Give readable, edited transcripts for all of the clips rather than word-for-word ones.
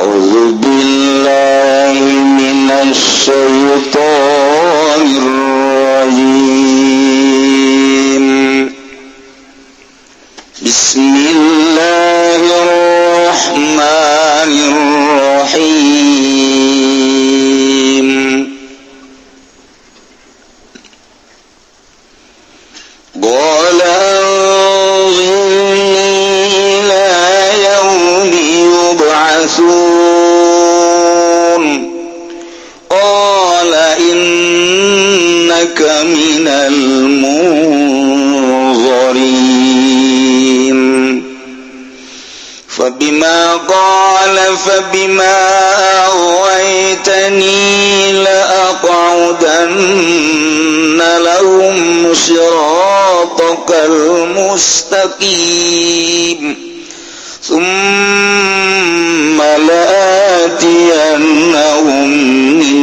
أعوذ بالله من الشيطان الرجيم. بسم الله الرحمن الرحيم. قال أنظرني إلى يوم يبعثون. قال إنك من المنظرين. فبما قال فبما أغويتني لأقعدن لهم صراطك المستقيم، ثم لآتينهم من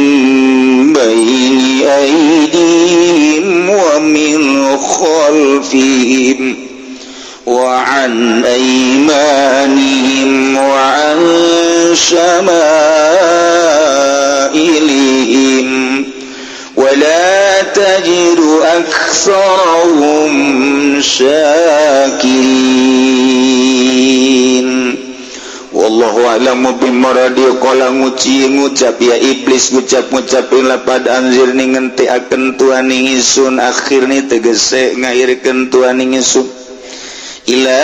بين أيديهم ومن خلفهم وعن أيمانهم وعن شمائلهم، ولا تجد أكثرهم شاكرين. والله أعلم بمراده. قال nguci ngucap ya iblis ngucap ngucapin lapad أنظرني ngentekaken tuan ingsun, akhirni tegese ngahirkeun tuan ingsun, إلى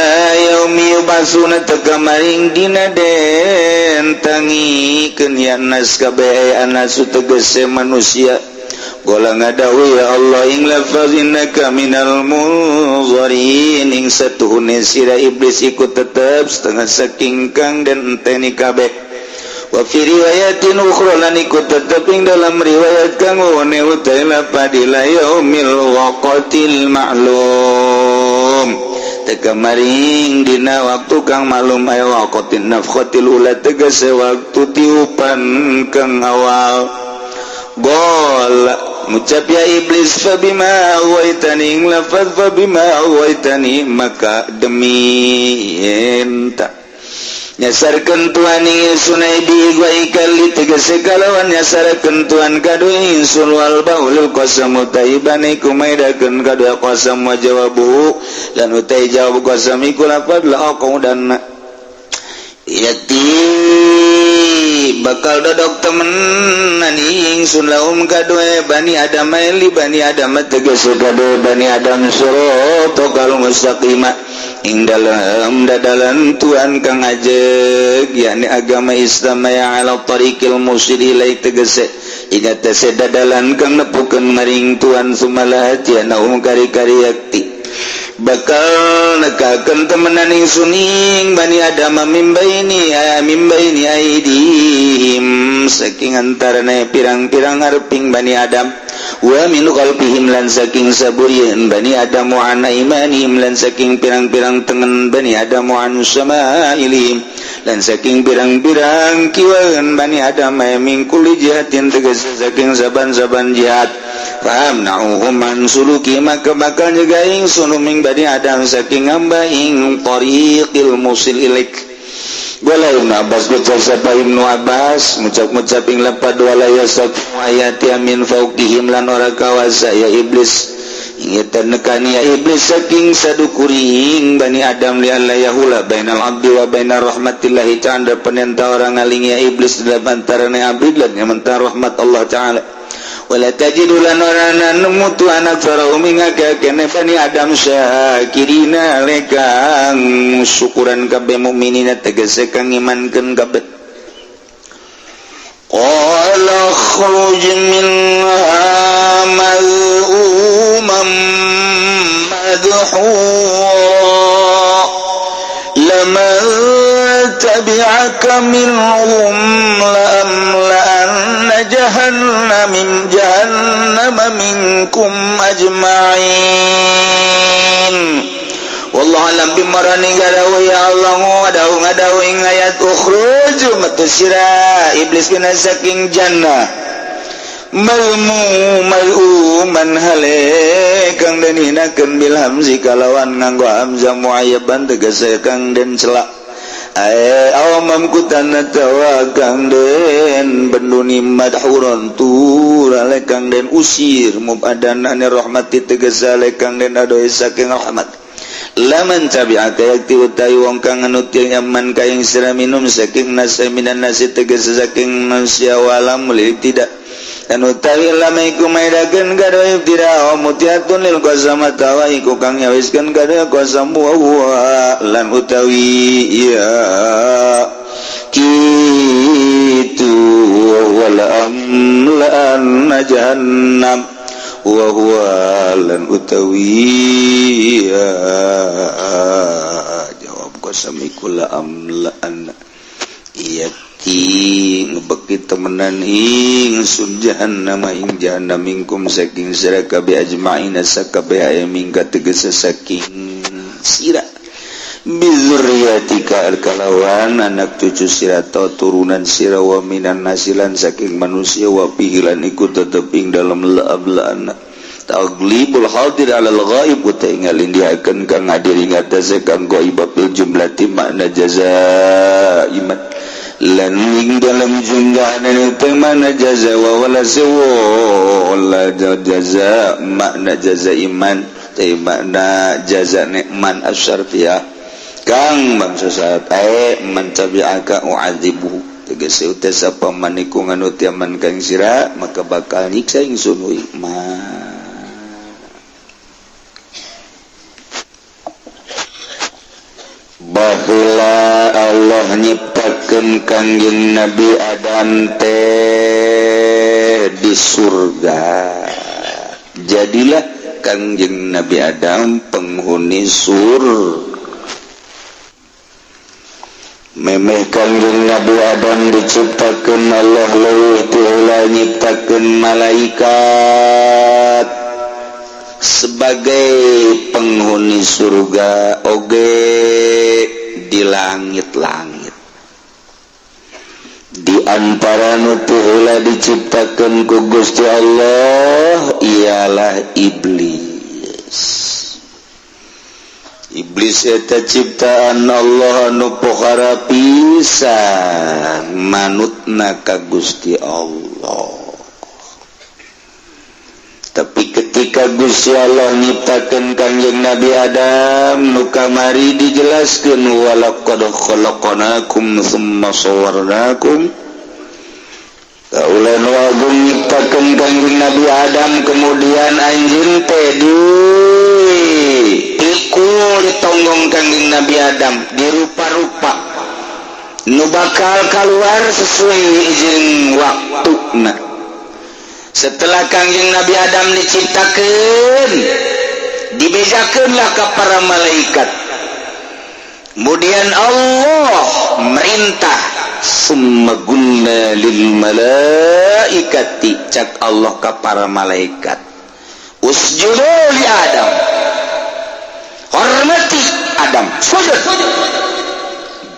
يوم يبعثون teka maring dina den tangikeun ya nas kabeh anasu tegese manusia. قال ngadawuh ya Allah ing lafaz إنك من المنظرين ing satuhune sira iblis iku tetep setengah saking kang den enteni kabeh. وفي رواية أخرى lan iku tetep ing dalam riwayat kang wone utai lapad إلى يوم الوقت المعلوم teka maring dina waktu kang maklum أي وقت النفخة الأولى tegese waktu tiupan kang awal. قال ngucap ya iblis فبما أغويتني ing lafaz فبما أغويتني maka demi enta nyasarkeun tuan ingsun أي بإغوائك لي tegese kalawan nyasarkeun tuan kadu ingsun. والباء للقسم utai ba-na iku maidakeun kadu qasam. وجوابه lan utai jawab qasam iku lafaz لأقعدن yakti bakal dodok temenan ingsun لهم kadue bani Adam, لبني آدم tegese kadue bani Adam, صراطك المستقيم ing dalam dadalan tuan kang ajeg, yakni agama Islam ya على الطريق الموصل إليك tegese ingat tese dadalan kang nepukeun maring tuan. ثم لآتينهم kari-kari yakti bakal nekakeun temenan ingsun ing bani Adam من بين أيديهم saking antarane pirang-pirang harping bani Adam, ومن خلفهم lan saking saburieun bani Adam, وعن أيمانهم lan saking pirang-pirang tengen bani Adam, وعن شمائلهم lan saking pirang-pirang kiwaeun bani Adam, من كل جهة tegese saking saban-saban jihad. فأمنعهم عن سلوك maka bakal nyegah ingsun ing bani Adam saking ngambah ing طريق الموصل إليك. قال Ibnu Abbas ngucap sapa Ibnu Abbas ngucap-ngucap ing lapad ولا يستطيعون أن يأتي من فوقهم lan ora kawasa ya iblis ing nekani ya iblis saking sadukuring bani Adam لئلا يحول بين العبد وبين رحمة الله ta'ala penenta orang ngaling ya iblis dalam antarane abdi lan nyementar rahmat Allah Ta'ala. ولا تجد lan ora nemu tuan أكثرهم ing akeh bani Adam شاكرين kang syukuran kabeh, mukminina tegese kang imankeun kabeh. قال اخرج منها مذءوما مدحورا لمن تبعك منهم لأملأن جهنم جهنم منكم أجمعين. والله أعلم بمراده. Ngadawuh ya Allah ngadawuh ngadawuh ing ayat اخرج metu sira iblis منها saking jannah مذءوما hale kang den hinakeun بالهمز kalawan nganggo hamzah معيبا tegese kang den celak. Ae aw mamkutan atawa kang den benduni madhuron tur ale kang den usir mubadan ane rahmati tegese ale kang den adoh saking rahmat. Laman tabi'aka yakti utawi wong kang nganut nyaman ka ing sira minum saking nasa minan nasi tegese saking manusia walam tidak dan utawi lama iku maidakeun kadoe ibtida mutiatun lil qasam atawa iku kang nyawiskeun kadoe qasam wa huwa lan utawi ya kitu wala amlan jahannam wa huwa lan utawi ya jawab qasam iku la amlan iya ngebeki temenan ingsun jahannam ing jahannam minkum saking sira kabeh ajmaina sakabeh aya mingka tegese saking sira bizurriyatika kalawan anak cucu sira atau turunan sira wa minan nasilan saking manusia wa pihilan iku tetep ing dalem laablaan taglibul hadir alal ghaib uta ingalin diakeun kang hadir ing atase kang ghaib bil jumlati makna jazaa iman lan ing dalam jumlah itu mana jaza wa wala wala jaza makna jaza iman teh makna jaza nikman asyartiyah kang bangsa saat ae man tabi'aka u'adzibu tegese uta sapa man iku nganut man kang sira maka bakal nyiksa ingsun ma. Baheula Allah nyiptakeun Kangjeng Nabi Adam teh di surga. Jadilah Kangjeng Nabi Adam penghuni surga. Memeh Kangjeng Nabi Adam diciptakeun Allah leuwih ti heula nyiptakeun malaikat sebagai penghuni surga oge di langit-langit. Di antara nu teu heula diciptakeun ku Gusti Allah ialah iblis. Iblis eta ciptaan Allah anu pohara pisan manutna ka Gusti Allah. Tapi ketika Gusti Allah nyiptakeun Kangjeng Nabi Adam nu kamari dijelaskeun walaqad khalaqnakum tsumma sawwarnakum. Kaula nu agung nyiptakeun Kangjeng Nabi Adam kemudian anjeun teh dipikul ditonggong Kangjeng Nabi Adam dirupa-rupa nu bakal kaluar sesuai jeung waktuna. Setelah Kangjeng Nabi Adam diciptakeun, dibejakeunlah ka para malaikat. Kemudian Allah merintah, summa qulna lil malaikati, cak Allah ka para malaikat, usjudu li Adam, hormati Adam, sujud.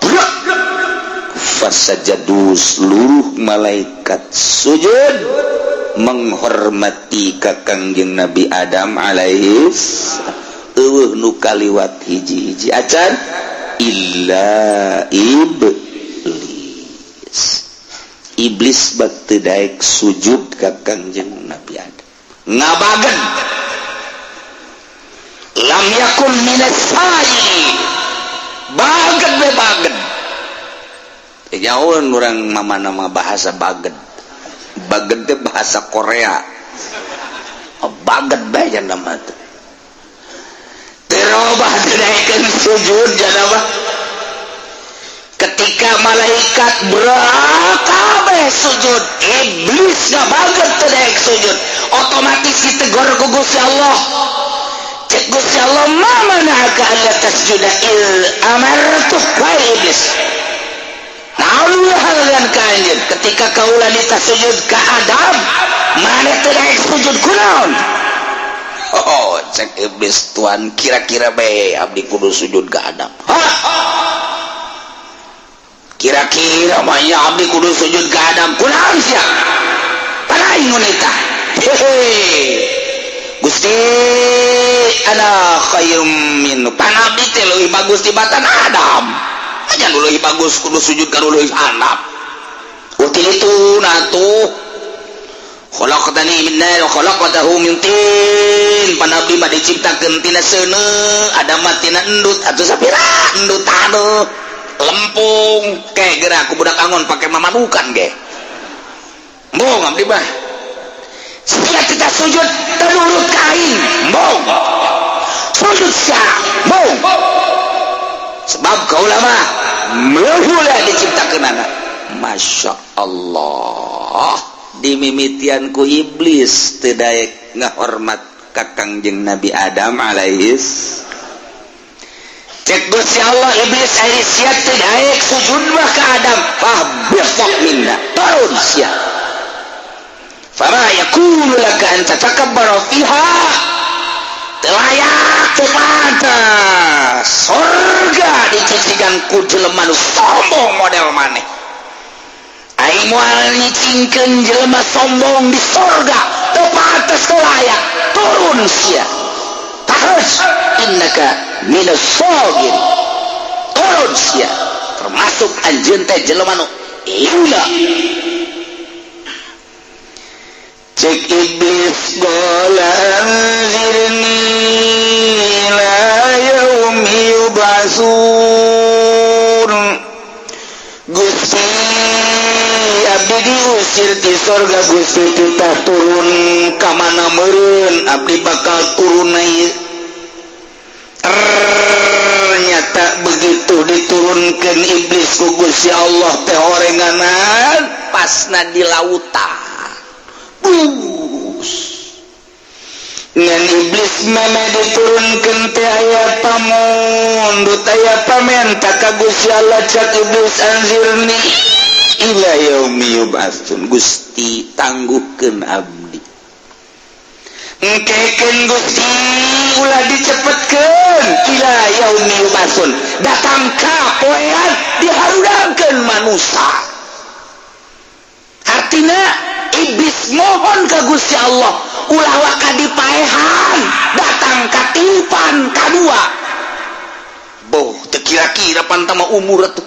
Brak. Fasajadu, seluruh malaikat sujud menghormati ka Kangjeng Nabi Adam alaihi eueuh nu kaliwat hiji-hiji acan illa iblis. Iblis bak teu daek sujud ka Kangjeng Nabi Adam, ngabagen lam yakun minas sajidin, bagen be bagen. Jauh urang mama nama bahasa bagen. Baget teh bahasa Korea. Oh, baget bae nama teh. Terobah dinaikeun sujud janaba. Ketika malaikat berkabeh sujud, iblis ngabaget teu daek sujud. Otomatis ditegor ku Gusti Allah. Cek Gusti Allah, "Ma mana'aka alla tasjuda il amartuk wa iblis?" Naon halangan ka anjeun ketika kaula nita sujud ka Adam, maneh teu daek sujud kunaon? Oh, cek iblis, tuan kira-kira bae abdi kudu sujud ka Adam. Hah? Kira-kira mah nya abdi kudu sujud ka Adam kunaon sia? Panaing nu nita. Hehe. Gusti ana khairum min, pan abdi teh leuwih bagus tibatan Adam. Aja nu leuwih bagus kudu sujud ka nu leuwih handap. Util itu nah tuh. Khalaqtani min nar wa khalaqtahu min tin. Pan abdi mah diciptakeun tina seuneu, Adam mah tina endut atuh sapira endut aduh. Lempung kayak geura ku budak angon pake mamanukan ge. Embung abdi mah. Setiap kita sujud teu nurut ka aing. Embung. Sujud sia. Embung. Sebab kaula mah meuhula diciptakeunana. Masya Allah, dimimitian ku iblis teu daek ngahormat ka Kangjeng Nabi Adam alaihis. Cek Gusti Allah, iblis ari sia teu daek sujud mah ka Adam, fahbit minna, turun sia. Fama yakunu laka an tatakabbara fiha, teu layak, teu pantas surga dicicigan ku jelema nu sombong model maneh. Aing moal nyicingkeun jelema sombong di surga, teu pantas, teu layak, turun sia. Terus innaka minas saghirin, turun sia, termasuk anjeun teh jelema nu hina. Cek iblis, qala anzirni ila yaumi yub'atsun. Gusti, abdi diusir di sorga. Gusti, kita turun ka mana meureun abdi bakal turun naik. Ternyata begitu diturunkan iblis ku Gusti Allah teh orenganan pasna di lautan. Bus. Ngan iblis mana diturunkan teh aya pamundut, aya pamenta ka Gusti Allah. Cak iblis, anzirni ila yaumi yub'atsun. Gusti, tangguhkeun abdi, engkekeun Gusti, ulah dicepetkeun. Ila yaumi yub'atsun, datang ka poean diharudangkeun manusia. Artinya iblis mohon ke Gusti Allah ulah waka dipaehan, datang ka tiupan kadua. Boh, teu kira-kira pantama umur tuh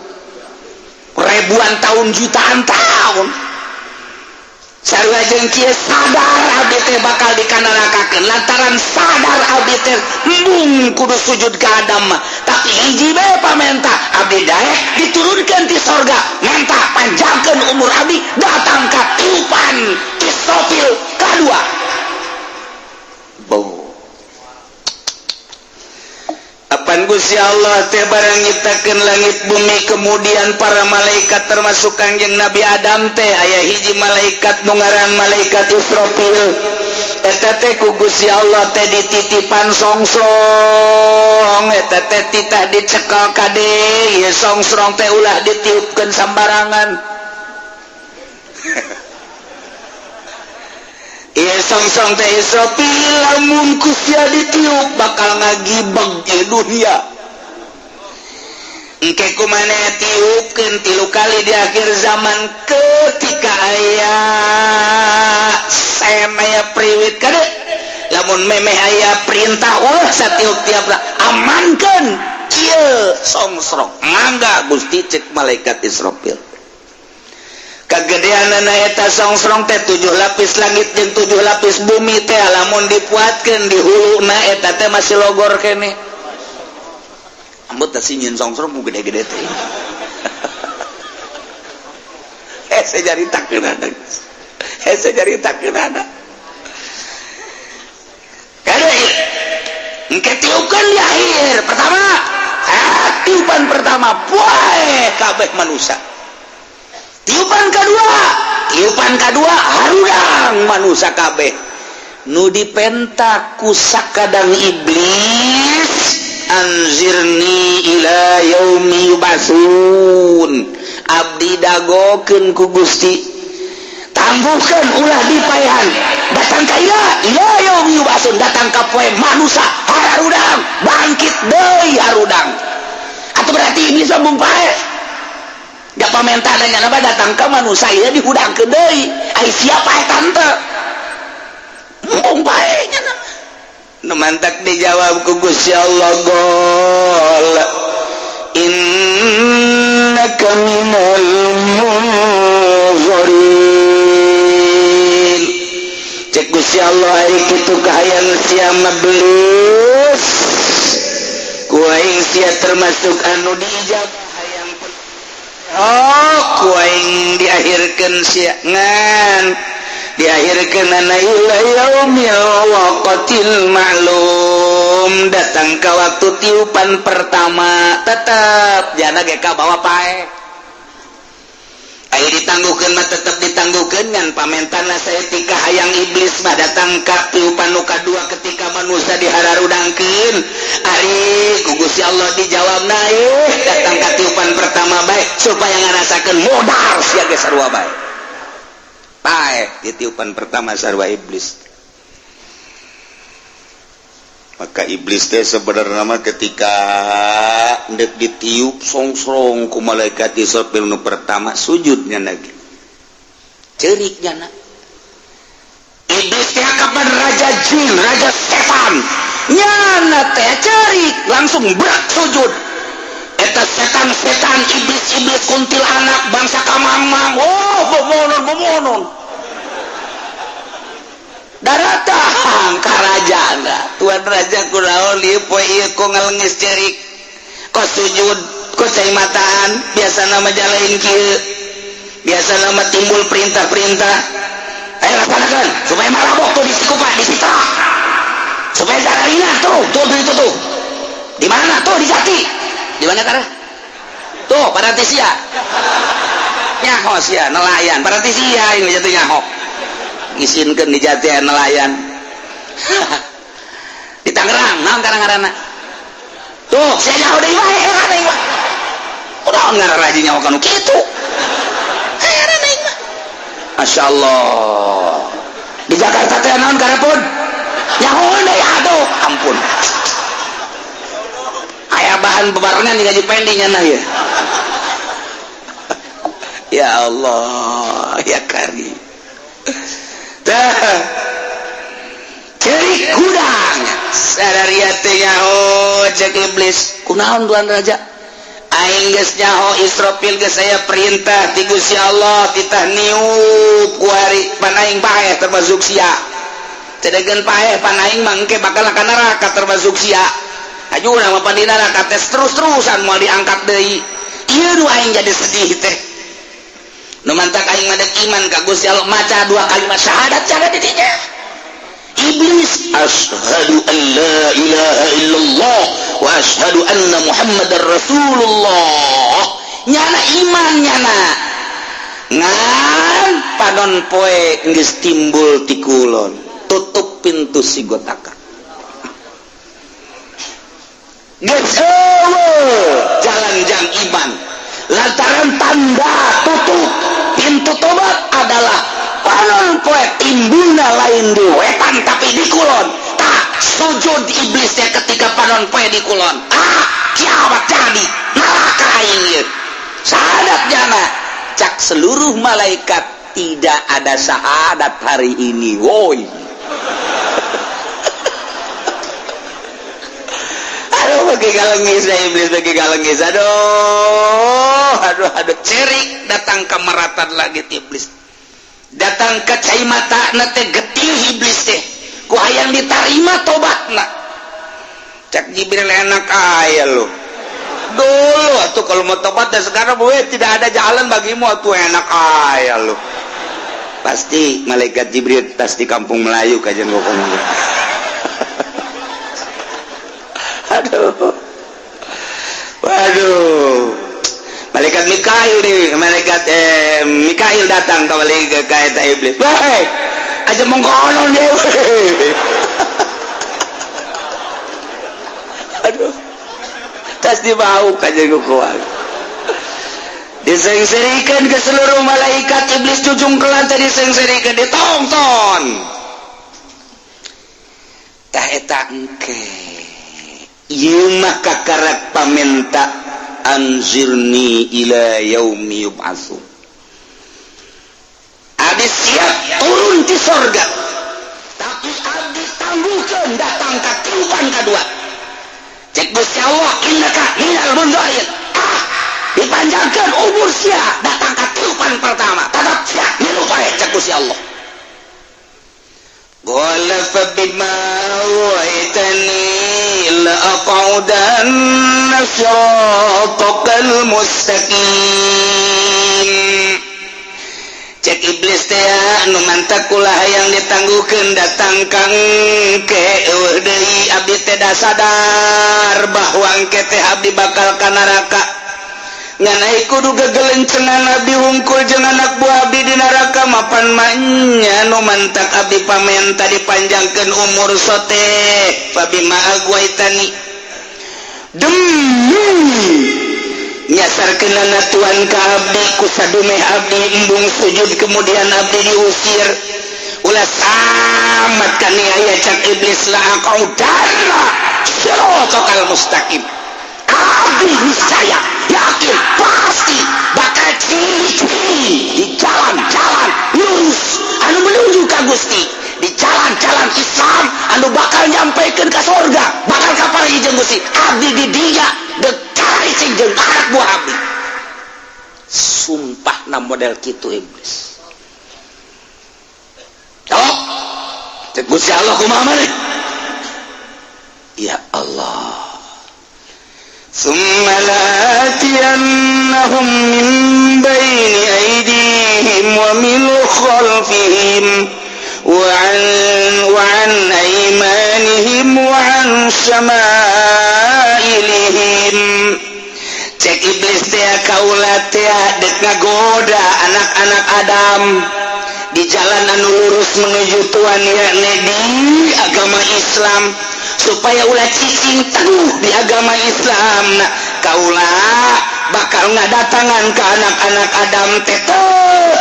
ribuan tahun, jutaan tahun. Sarua jeung kieu, sadar abdi teh bakal dikanarakakeun, lantaran sadar abdi teh embung kudu sujud ka Adam mah. Tapi hiji bae pamenta abdi, daek diturunkeun ti sorga, menta panjangkeun umur abdi datang ka tiupan Israfil kadua. Boh. Apan Gusti Allah teh barang nyiptakeun langit bumi, kemudian para malaikat termasuk Kangjeng Nabi Adam teh, aya hiji malaikat nu ngaran malaikat Israfil. Eta teh ku Gusti Allah teh dititipan songsrong. Eta teh titah dicekel, kade ieu songsrong teh ulah ditiupkeun sambarangan. Ieu songsrong teh Israfil, lamun ku sia ditiup bakal ngagibeg di dunia. Engke ku maneh tiupkeun tilu kali di akhir zaman ketika aya sem, aya priwit. Kade, lamun memeh aya perintah, ulah satiup tiap amankeun ieu songsrong. Mangga Gusti, cek malaikat Israfil. Kagedean eta songsrong teh tujuh lapis langit jeung tujuh lapis bumi teh lamun dipuatkeun di huluna eta teh masih logor kene. Ambut teh nyieun songsrong mu gede-gede teh. Hese nyaritakeun, hese nyaritakeun. Kade, engke tiupkeun di akhir pertama. Ah, tiupan pertama poe kabeh manusia. Tiupan kedua, tiupan kedua harudang manusia kabeh. Nu dipenta ku sakadang iblis, anzirni ila yaumi yub'atsun, abdi dagokeun ku Gusti, tangguhkeun, ulah dipaehan, datang ka ila ila yaumi yub'atsun, datang ka poe manusia harudang, bangkit deui harudang. Atau berarti iblis embung pae. Gak pamenta nanya apa datang ke manusia ieu dihudangkeun deui. Ai siapa eta tante? Embung pae nya. Nu mantak dijawab ku Gusti Allah, gol. Innaka minal munzirin. Cek Gusti Allah, ari kitu kahayang sia mah belis ku aing, sia termasuk anu diijabah hayang. Oh, ku aing diakhirkeun sia, ngan diakhirkeun ana ila yaumil waqtil ma'lum, datang ke waktu tiupan pertama. Tetap jana ge ka bawa pae. Ayo ditangguhkeun mah tetep ditangguhkeun, ngan pamentana saeutik hayang iblis mah. Datang ka tiupan nu kadua ketika manusia dihararudangkeun, ari ku Gusti Allah dijawab naik, datang ka tiupan pertama bae supaya ngarasakeun modar sia ge sarua bae. Pae di tiupan pertama sarua iblis. Maka iblis teh sebenarnya mah ketika ndek ditiup songsrong ku malaikat Israfil nu pertama, sujudnya lagi, ceuriknya na iblis teh. Kapan raja jin, raja setan, nyana teh cerik, langsung berak sujud. Eta setan-setan, iblis-iblis, kuntilanak, bangsa kamang-mang, oh, bomonon bomonon daratang ka raja. "Tuan raja, kunaon ieu poe ieu kok ngalengis cerik, kok sujud, kok cai mataan? Biasa nama jalain kieu, biasa nama timbul perintah-perintah, ayo laksanakan supaya marabok tuh di Sikupa, di Citra, supaya dararina tuh tuh tuh itu tuh di mana tuh, di Jati, di mana tara tuh Paratisia nyaho sia nelayan Paratisia ini jatuh nyaho ngisinkeun di Jati nelayan di Tangerang naon karang-karana tuh sia nyaho deui wae. Heran aing mah, kunaon ngaran raja nyaho kanu kitu? Heran aing mah, Masya Allah. Di Jakarta teh naon karapun nyaho deui, aduh ampun, aya bahan bebarengan di gaji pending nya ya. Ya Allah ya kari. Dah cerik gudang sadaria teh nyaho. Cek iblis, "Kunaon, tuan raja?" "Aing geus nyaho Israfil geus saya perintah ti Gusti Allah, titah niup kuari, pan aing paeh termasuk sia. Cedegeun paeh, pan aing mah engke bakal ka neraka termasuk sia. Aju nama pan di neraka teh terus-terusan moal diangkat deui. Ieu nu aing jadi sedih teh. Nu mantak aing mah iman ka Gusti Allah, maca dua kalimat syahadat cara di dinya." Iblis, "Asyhadu an la ilaha illallah wa asyhadu anna Muhammadar Rasulullah." Nyana iman, nyana ngan panon poe geus timbul ti kulon, tutup pintu sigotaka, geus eueuh jalan jang iman, lantaran tanda tutup pintu tobat adalah panon poe timbulna lain di wetan tapi di kulon. Tak sujud iblisnya ketika panon poe di kulon. Ah, kiamat jadi, neraka aing ieu. Syahadat jana. Cak seluruh malaikat, "Tidak ada syahadat hari ini, woi." Aduh, bagi galengis ya iblis, bagi galengis. Aduh, aduh, aduh, cerik datang ke meratan lagi iblis. Datang ke cai mata teh getih iblis teh. Ku hayang ditarima tobatna. Cak Jibril, "Enak aya lu. Dulu atuh kalau mau tobat dan sekarang gue tidak ada jalan bagimu atuh, enak aya lu." Pasti malaikat Jibril tas di kampung Melayu kajian ngomong. Aduh. Waduh. Malaikat Mikail nih, malaikat Mikail datang kembali ke kaita iblis. "Wahai, aja mengkonon dia. Aduh. Tas dibau kajian kuat. Disengserikan ke seluruh malaikat, iblis jujung ke lantai disengserikan, ditonton. Tah eta engke. Ieu mah kakarak pamenta anzirni ila yaumi yub'atsun. Abdi siap turun di sorga, tapi abdi tangguhkeun datang ka tiupan kadua. Cek Gusti Allah, innaka minal mundzirin. Ah, Dipanjangkan umur sia, datang ka tiupan pertama tetap sia ngilu bae cek Gusti Allah. قال فبما أغويتني لأقعدن صراطك المستقيم. Cek iblis teh, nu mantak kula hayang ditangguhkeun datang kang ke eueuh deui, abdi teh da sadar bahwa engke teh abdi bakal ka neraka, ngan ai kudu gegelencengan abdi hungkul jeung anak buah abdi di neraka mapan manya. Nu mantak abdi pamenta dipanjangkeun umur sote, فبما أغويتني, demi nyasarkeunana tuan ka abdi, ku sadumeh abdi embung sujud, kemudian abdi diusir, ulah samat kaniaya. Cak iblis, لأقعدن صراطك المستقيم, abdi niscaya yakin pasti bakal ciri-ciri di jalan-jalan lurus anu menuju ka Gusti, di jalan-jalan Islam anu bakal nyampaikan ke sorga, bakal kapal jeung Gusti. Abdi di dia dek cari jeung anak buah abdi. Sumpah na model kitu iblis. Oh, cek Gusti Allah, kumaha maneh ya Allah? ثم لآتينهم من بين أيديهم ومن خلفهم وعن أيمانهم وعن شمائلهم. Cek iblis teh, kaula teh dek ngagoda anak-anak Adam di jalan anu lurus menuju Tuhan, yakni di agama Islam, supaya ulah cicing teguh di agama Islam. Nah, kaula bakal ngadatangan ke anak-anak Adam teh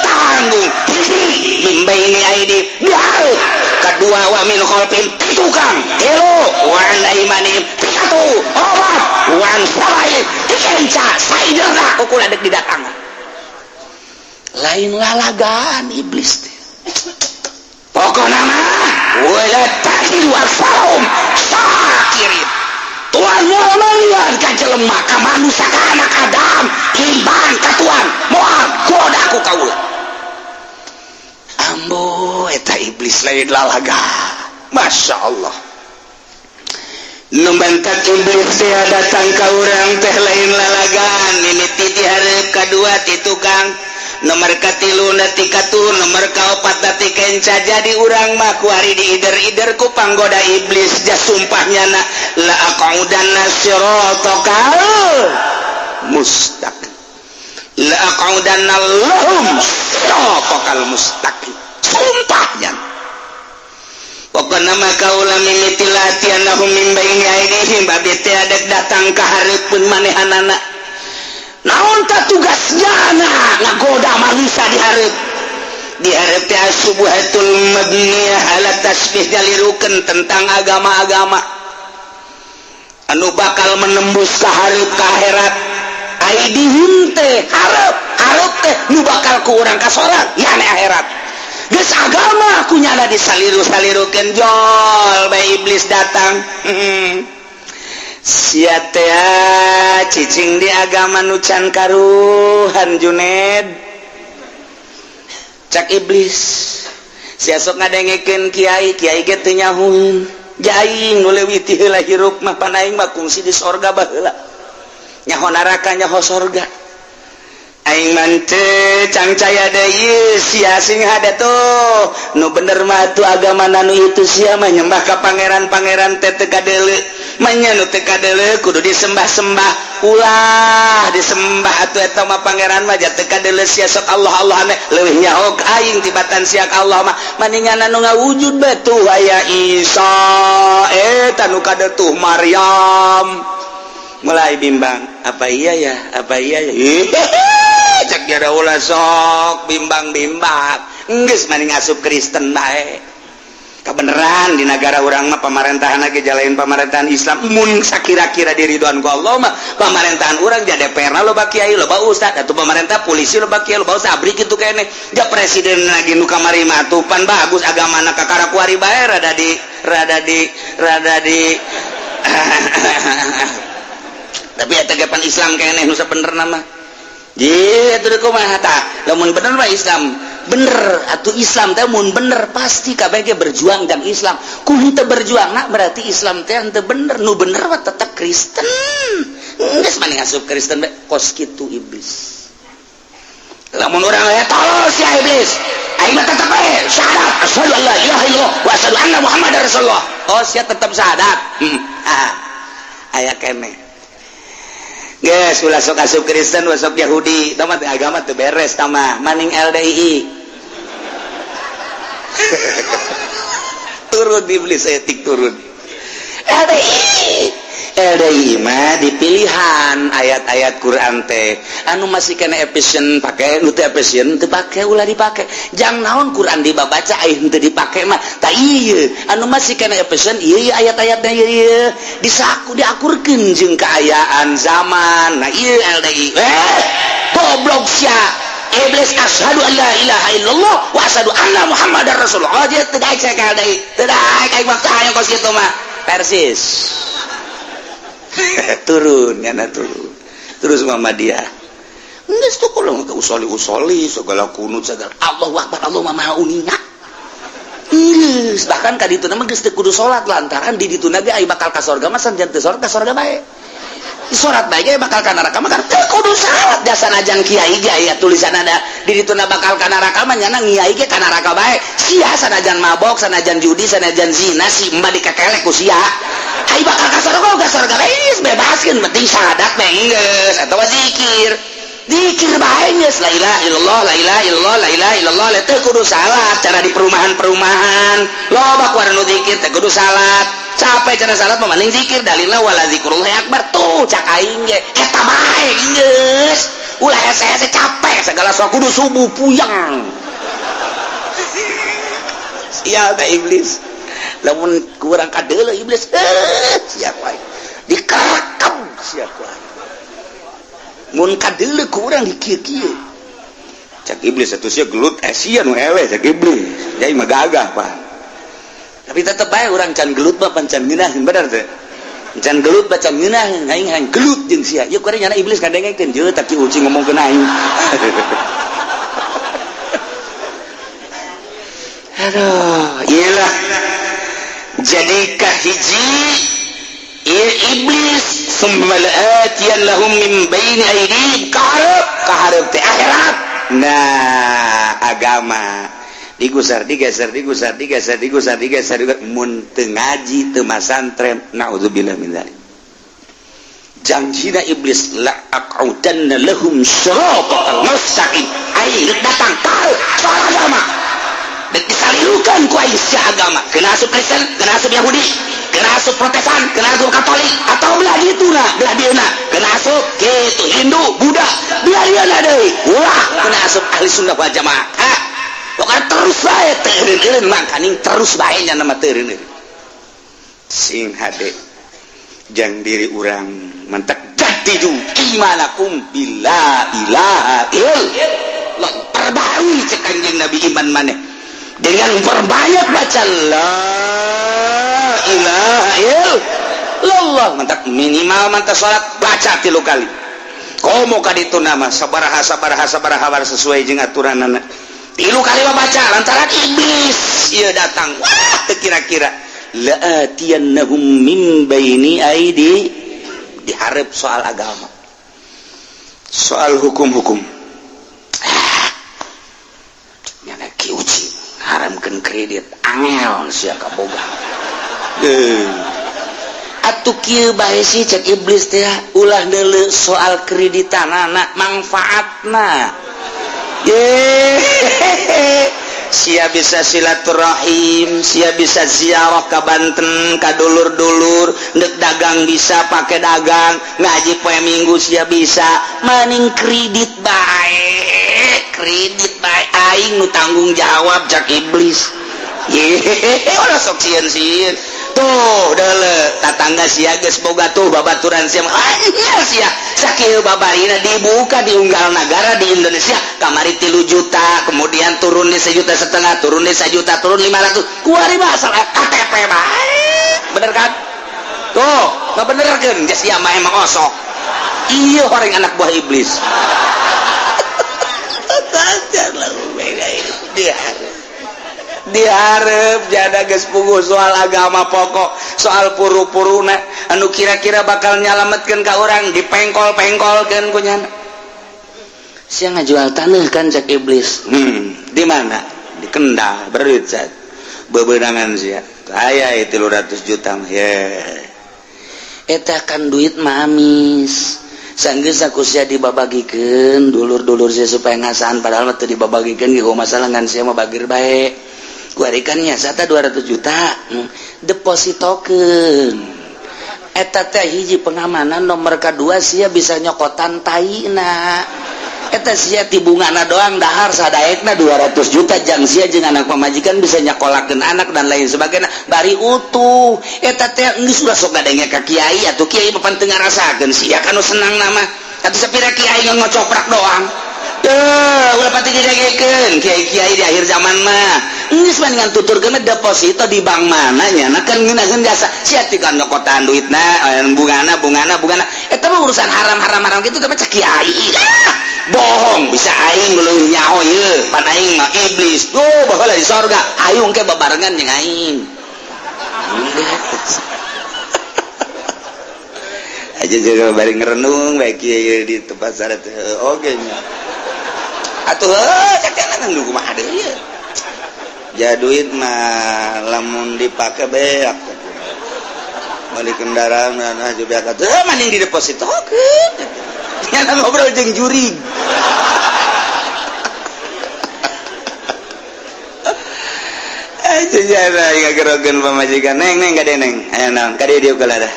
tanggung, hiji من بين أيديهم dihareup, kedua ومن خلفهم ti tukang, tilu وعن أيمانهم ti katuhu, opat وعن شمائلهم ti kenca saiderna. Kukula dek didatangan, lain lalagan iblis teh. Pokokna mah ولا تجد أكثرهم شاكرين. Tuhan moal malian ka jelema, ka manusia, ka anak Adam iman ka Tuhan, moal goda ku kaula. Ambo, eta iblis lain lalaga. Masya Allah, nu mantak iblis teh datang ka urang teh lain lalagan. Mimiti di hareup, kadua ti tukang, nomor katilu na ti katuhu, nomor kaopat na ti kenca. Jadi urang mah kuari diider-ider ku panggoda iblis. Ja sumpahnya na, لأقعدن صراطك المستقيم لأقعدن لهم صراطك المستقيم, sumpahnya. Pokokna mah kaula mimiti لآتينهم من بين أيديهم, abdi teh adek datang ka hareupeun manehanana. Naon ta tugasnya na ngagoda manusia di hareup? Di hareup teh الشبهة المبنية على التشبيه, nyalirukeun tentang agama-agama anu bakal menembus ka hareup, ka akhirat. أيديهم teh hareup, hareup teh nu bakal ku urang ka sorang, yakni akhirat. Geus agama ku nyana disaliru-salirukeun, jol bae iblis datang. Sia teh cicing di agama nu can karuhan, Juned, cak iblis. Sia sok ngadengekeun kiai, kiai ge teu nyahueun. Aing nu leuwih ti heula hirup mah, pan aing mah kungsi di sorga baheula, nyaho neraka, nyaho sorga. Aing mah teu cangcaya deui. Sia sing hade tuh, nu bener mah tuh agama nu itu. Sia mah nyembah ka pangeran-pangeran teh teu kadeuleu manya, nu teu kadeuleu kudu disembah-sembah. Ulah disembah atuh, eta mah pangeran mah teu kadeuleu. Sia sok Allah Allah ane leuwih nyaho ka aing tibatan sia ka Allah mah. Maningan anu ngawujud batu aya Isa, eta nu kadetuh Maryam. Mulai bimbang, apa iya ya, apa iya ya? Cek dia, ulah sok bimbang-bimbang, geus mending asup Kristen bae. Kebenaran di negara urang mah pemerintahan lagi jalanin pemerintahan Islam, mun sakira-kira diridoan ku Allah mah. Pemerintahan urang jadi DPR loba kiai, loba ustad atau pemerintah, polisi loba kiai, loba ustad, abri kitu kene. Ja presiden lagi nu kamari mah atuh pan bagus agamana, kakara kuari bae rada di rada di rada di tapi eta ge pan Islam keneh nu sabenerna mah. Ji atuh kumaha tah? Lamun bener mah Islam bener atuh. Islam teh mun bener pasti KBG berjuang dan Islam ku henteu berjuang, nah, berarti Islam teh henteu bener. Nu bener mah tetep Kristen. Geus mending asup Kristen bae. Kos kitu iblis. Lamun urang aya tolol sia iblis, aing mah tetep bae syahadat, asyhadu an la ilaha illallah wa asyhadu anna muhammadar rasulullah. Oh, sia tetep syahadat. Ah, aya keneh. Geus ulah sok asup Kristen, ulah sok Yahudi, tah mah agama teu beres tah mah, maning LDII. Turun iblis etik, turun LDI. LDI mah dipilihan ayat-ayat Quran teh anu masih kena efisien pakai, nu teu efisien teu pake, ulah dipake. Jang naon Quran dibaca aya henteu dipake mah? Tah, ieu anu masih kena efisien ieu, ieu ayat-ayatna ieu, ieu disaku diakurkeun jeung kaayaan zaman. Nah, ieu LDI. Eh, goblok sia iblis, asyhadu an la ilaha illallah wa asyhadu anna muhammadar rasulullah. Oh, dia teu daek saya ka LDI, teu daek aing mah. Hayang kos kitu mah persis turun nyana, turun terus Muhammadiyah. Geus tuh kalau ke usoli usoli segala kunut segala Allahu akbar, Allah mah maha uninga. Geus bahkan ka ditu mah geus teu kudu salat, lantaran di ditu ge aya bakal ka sorga mah, sanajan teu salat ka sorga bae, salat bae ge bakal ka neraka mah kan teu kudu salat. Jasa najan kiai ge aya tulisan ada di ditu bakal ka neraka mah, nyana kiai ge ka neraka bae sia, sanajan mabok, sanajan judi, sanajan zina, si mbak dikekelek ku sia, ai bakal ka sorga ka sorga bae. Geus bebaskeun, penting syahadat bae geus atawa zikir, zikir bae geus, la ilaha illallah, la ilaha illallah, la ilaha illallah, teu kudu salat. Cara di perumahan-perumahan loba ku nu zikir, teu kudu salat, capek cara salat mah, mending zikir. Dalilna wala zikrullahi akbar. Tuh cak aing ge eta bae geus, ulah hese-hese capek segala sok kudu subuh, puyeng. Sial teh iblis. Lamun kurang kadeuleu iblis, eh, siap wae dikarakam, siap wae mun kadeuleu kurang dikieu-kieu. Cak iblis atuh sia gelut, eh, sia nu ewe. Cak iblis jadi mah gagah, Pak, tapi tetep bae urang can gelut mah pan can ngeunaheun, bener teh? Can gelut mah can ngeunaheun. Aing hayang gelut jeung sia ieu kuari, nyana iblis kadengekeun jeung tak ucing ngomongkeun aing. Aduh, iyalah jadi kahiji ieu iblis, summa la'atiyan lahum min baini aydihim, kaharep, kaharep teh akhirat. Nah, agama digusar, digeser, digusar, digeser, digusar, digeser, digeser. Mun teu ngaji, teu masantren, naudzubillah min dzalik, janjina iblis, la aq'udanna lahum siratal mustaqim. Aing datang tahu soal agama dek disalilukan ku aing sia agama, kena asup Kristen, kena asup Yahudi, kena asup Protestan, kena asup Katolik, atau belah dituna, belah dieuna, kena asup gitu Hindu, Buddha, belah dieuna deui, ulah kena asup ahli sunnah wal jamaah. Ha, pokoknya terus bae teureun-eureun, makaning terus bae nya nama teureun. Sing hade jang diri urang mantak jadidu imanakum bila ilaha illallah. Perbarui cek Kanjeng Nabi iman maneh dengan perbanyak baca la ilaha illallah. Mantak minimal mantak salat baca tilu kali, komo ka ditu nama sabaraha sabaraha sabaraha sesuai jeung aturanana, tilu kali mah baca, lantaran iblis ieu datang, wah, teu kira-kira. La'atiyannahum min baini aidi, diharap soal agama, soal hukum-hukum. Ah, nyana ki uci haramkeun kredit, angel sia kaboga. Eh, atuh kieu bae sih cek iblis teh, ulah deuleu soal kreditanana, manfaatna ye sia bisa silaturahim, sia bisa ziarah ke Banten ka dulur-dulur, ndek dagang bisa pakai dagang, ngaji poe Minggu sia bisa, maning kredit bae, kredit bae aing nu tanggung jawab, cak iblis. Ye, ulah sok sieun-sieun. Tuh deuleu tatangga sia geus boga tuh, babaturan sia mah sia sakieu babarina dibuka di unggal negara di Indonesia. Kamari 3 juta, kemudian turun di 1,5 juta, turun di 1 juta, turun 500. Kuari mah asal KTP bae, bener kan? Tuh nggak bener kan? Sia mah emang osok, iya, orang anak buah iblis. Diharap jada geus puguh soal agama pokok, soal puru-puruna anu kira-kira bakal nyalametkeun ka urang dipengkol-pengkolkeun ku nyana. Sia ngajual tanah kan cek iblis. Di mana? Di Kendal, beruit saat. Bebenangan sia. Aya 300 juta mah. Ye. Eta kan duit mah amis. Sanggeus aku sia dibabagikeun dulur-dulur sia supaya ngasaan, padahal mah teu dibabagikeun ge masalah ngan sia mah bagir bae. Kuarikannya sata 200 juta depositokeun. Eta teh hiji pengamanan, nomor kedua sia bisa nyokotan taina. Eta sia ti bungana doang dahar sadaekna 200 juta jang sia jeung anak pamajikan bisa nyakolakeun anak dan lain sebagainya bari utuh. Eta teh geus ulah sok ngadenge ka kiai atuh, kiai mah pan teu ngarasakeun sia kan nu senang nama. Atuh sapira kiai ngocoprak doang. Tuh, ulah pati didengekeun kiai-kiai di akhir zaman mah. Geus mendingan tuturkeun deposito di bank mana nya, nah kan ngeunaheun jasa. Sia ti kan nyokotan duitna, bungana bungana bungana. Eta mah urusan haram-haram haram kitu teh mah cek kiai. Ah, bohong, bisa aing leuwih nyaho ieu, pan aing mah iblis. Tuh, baheula di sorga, hayung ke babarengan jeung aing. Aja juga bari ngerenung bae kieu di tempat syarat oge nya. Atuh heuh cek kan nu kumaha deui ieu. Ja duit mah lamun dipake beak. Beli kendaraan nah juga beak atuh mending didepositokeun. Nya ngobrol jeung jurig. Aja jana ngagerogeun pamajikan neng neng kade neng. Aya naon kade dieu kalah.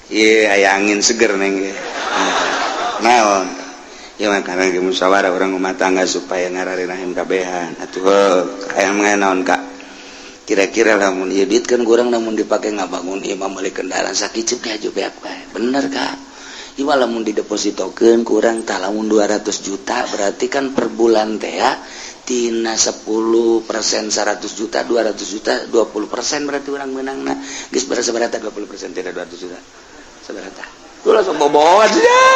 Iya, aya angin seger neng. Naon? Ya makana ge musyawarah urang rumah tangga supaya ngararinahin kabehan. Atuh aya naon Kak? Kira-kira lamun ieu duit kan kurang lamun dipake ngabangun ieu mah meuli kendaraan sakiceup ge aju beak bae. Bener Kak. Ieu lamun didepositokeun kurang tah lamun 200 juta berarti kan per bulan teh ya tina 10% 100 juta 200 juta 20% berarti urang meunangna. Geus berapa 20% tina 200 juta. Seberapa? Tuh langsung boboan ya.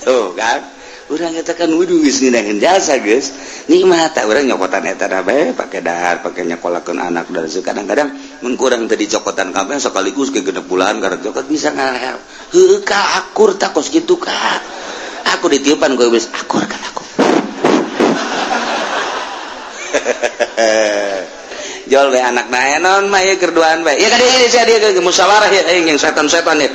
Tuh kan? Urang katakan wuduh geus ngeunaheun jasa geus. Nikmat tah urang nyokotan eta bae pake dahar, pake nyokolakeun anak dan kadang-kadang mun kurang teh dicokotan kabeh sekaligus ke 6 bulan karek cokot bisa ngarahel. Heueuh ka akur tah kos kitu ka. Aku ditiupan ku iblis, akur kan aku. Jual bae anak na naon mah ieu keur duaan bae. Ya ka dieu sia dieu ke musyawarah ya aing jeung setan-setan ya.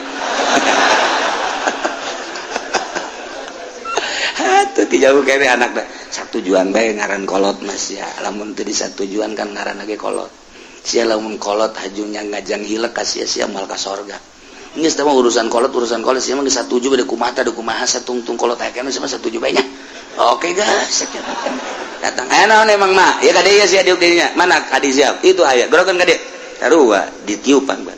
Atuh ti jauh kene anak da. Satujuan bae ngaran kolot mas ya. Lamun teu disatujuan kan ngaran ge kolot. Sia lamun kolot hajunya ngajang hilek ka sia-sia moal ka sorga. Geus teh mah urusan kolot sia mah geus satuju bade kumaha tah kumaha satungtung kolot aya kana sia mah satuju bae nya. Oke guys, datang. Aya naon emang mah? Ya kade sia diuk dinya. Mana kadi siap? Itu aya. Gorokeun kade. Sarua ditiupan ban.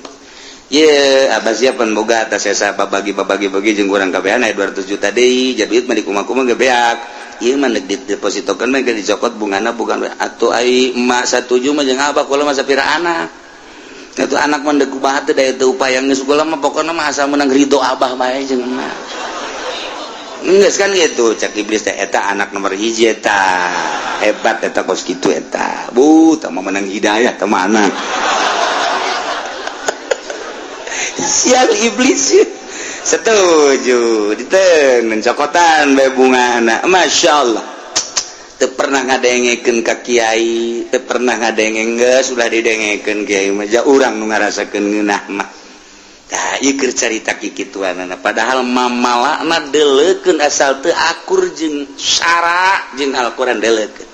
Ye, abah siapan boga atas sesa babagi-babagi bagi jeung urang kabehan aya 200 juta deui. Jadi duit mah dikumaha-kumaha ge beak. Ieu mah deuk didepositokeun mah ge dicokot bungana bukan atuh ai emak satuju mah jeung abah kula mah sapira anak. Atuh anak mah deuk kumaha teh daya teu upaya geus kula mah pokona mah asal menang ridho abah bae jeung emak. Geus kan gitu cek iblis teh eta anak nomor hiji eta. Hebat eta kos kitu eta. Bu, tah mah menang hidayah teh mah anak. Sial iblis setuju diteun cokotan bae bungana. Masya Allah teu pernah ngadengekeun ka kiai, teu pernah ngadenge geus ulah didengekeun kiai mah ja urang nu ngarasakeun ngeunah mah. Tah ieu keur carita kikituanana padahal mamalakna deuleukeun asal teu akur jeung syara jeung Al-Qur'an deuleukeun.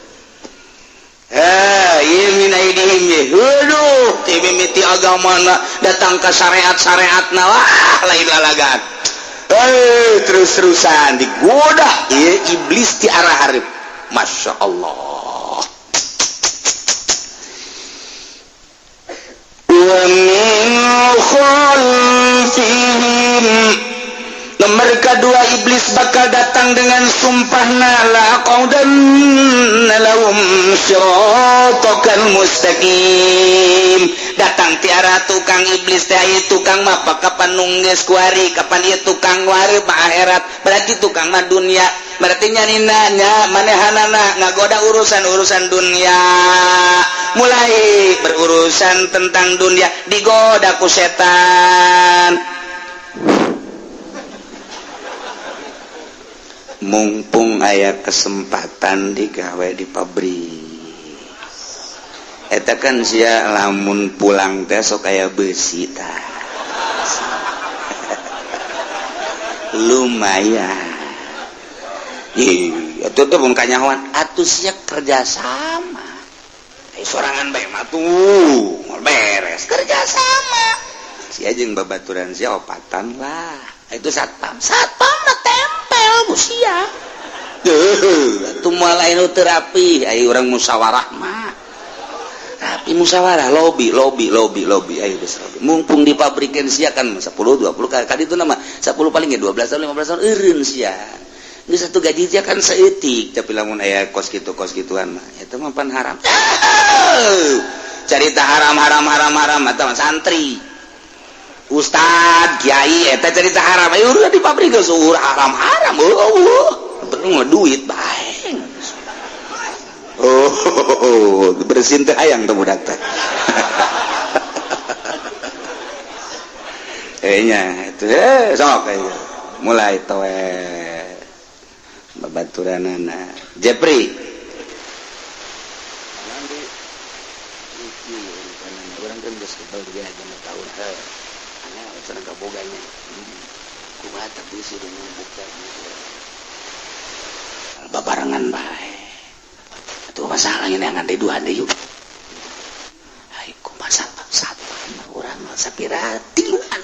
Heh, min aidihim waduh ti mimiti agamana datang ka syariat-syariatna wah lain lalagan. Terus-terusan digoda ieu iblis ti arah hareup. Masya Allah. Wa min khalfihim. Nomor kedua iblis bakal datang dengan sumpahna laqaudanna lahum siratakal mustaqim. Datang ti arah tukang iblis teh. Ieu tukang mah kapan nungges kuari, kapan ieu tukang wari mah akhirat. Berarti tukang mah dunia, berarti nyanina nya manehanana ngagoda urusan-urusan dunia. Mulai berurusan tentang dunia, digoda ku setan. Mumpung aya kesempatan digawe di pabrik eta kan sia, lamun pulang teh sok aya besi tah, lumayan. Ih, itu tuh bukan kanyahoan atuh sia kerjasama. Eh, sorangan bae mah tuh beres kerjasama sia jeung babaturan sia opatan lah. Itu satpam, satpam mah tempel ku sia. Tuh, atuh moal aya nu teu rapi. Ayo urang musyawarah mah rapi, musyawarah, lobby, lobby, lobby, lobby. Ayo geus lobby, mumpung di pabrikan sia kan 10 20 kali itu nama 10 paling ya 12 tahun, 15 tahun eureun sia. Geus satu gaji sia kan saeutik, tapi lamun aya kos kitu, kos kituan mah eta mah pan haram. Carita haram, haram, haram, haram atau santri, ustad, kiai eta cerita haram. Ayo udah di pabrik geus haram, haram. Oh, penting mah duit bae. Oh, bersin teh hayang tuh budak teh kayaknya itu. Eh, sok ayo mulai towe babaturanana Jepri. Nanti iki urang kan geus kebal dia 6 tahun heuh aneh cenah kaboganya kumaha, tapi sudah buka babarengan bae. Itu masalah ini yang ada dua ada yuk. Ayo kumaha, satpam, satpam urang mah sapira tiluan,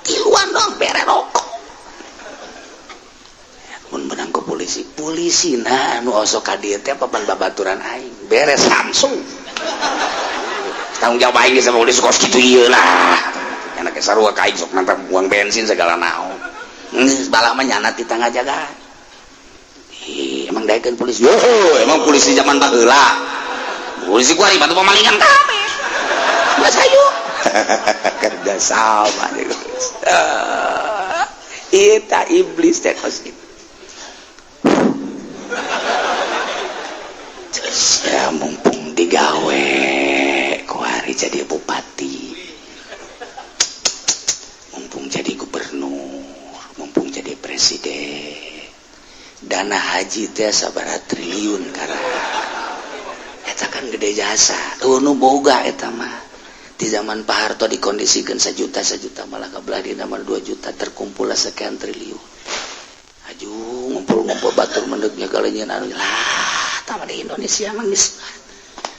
tiluan dong bere rokok mun menang ke polisi, polisi. Nah, nu osok ka dieu teh papan babaturan aing beres langsung tanggung jawab aing sama polisi kos kitu ieu lah. Nyana ke sarua ka aing sok nantang buang bensin segala naon. Geus balah mah nyana ti tangga jaga. Ih, emang daekeun polisi. Yo, emang polisi zaman baheula. Polisi kuari batu pemalingan kabeh. Geus hayu. Kerja sama geus. Eta iblis teh kos kitu. Ya, mumpung digawe kuari jadi bupati, mumpung jadi gubernur, mumpung jadi presiden, dana haji teh sabaraha triliun kara eta kan gede jasa. Oh, nu boga eta mah di zaman Pak Harto dikondisikan sejuta sejuta, malah kebelah di nama 2 juta, terkumpul sekian triliun. Aju ngumpul-ngumpul batur mendeknya kalau anu lah tama di Indonesia mah geus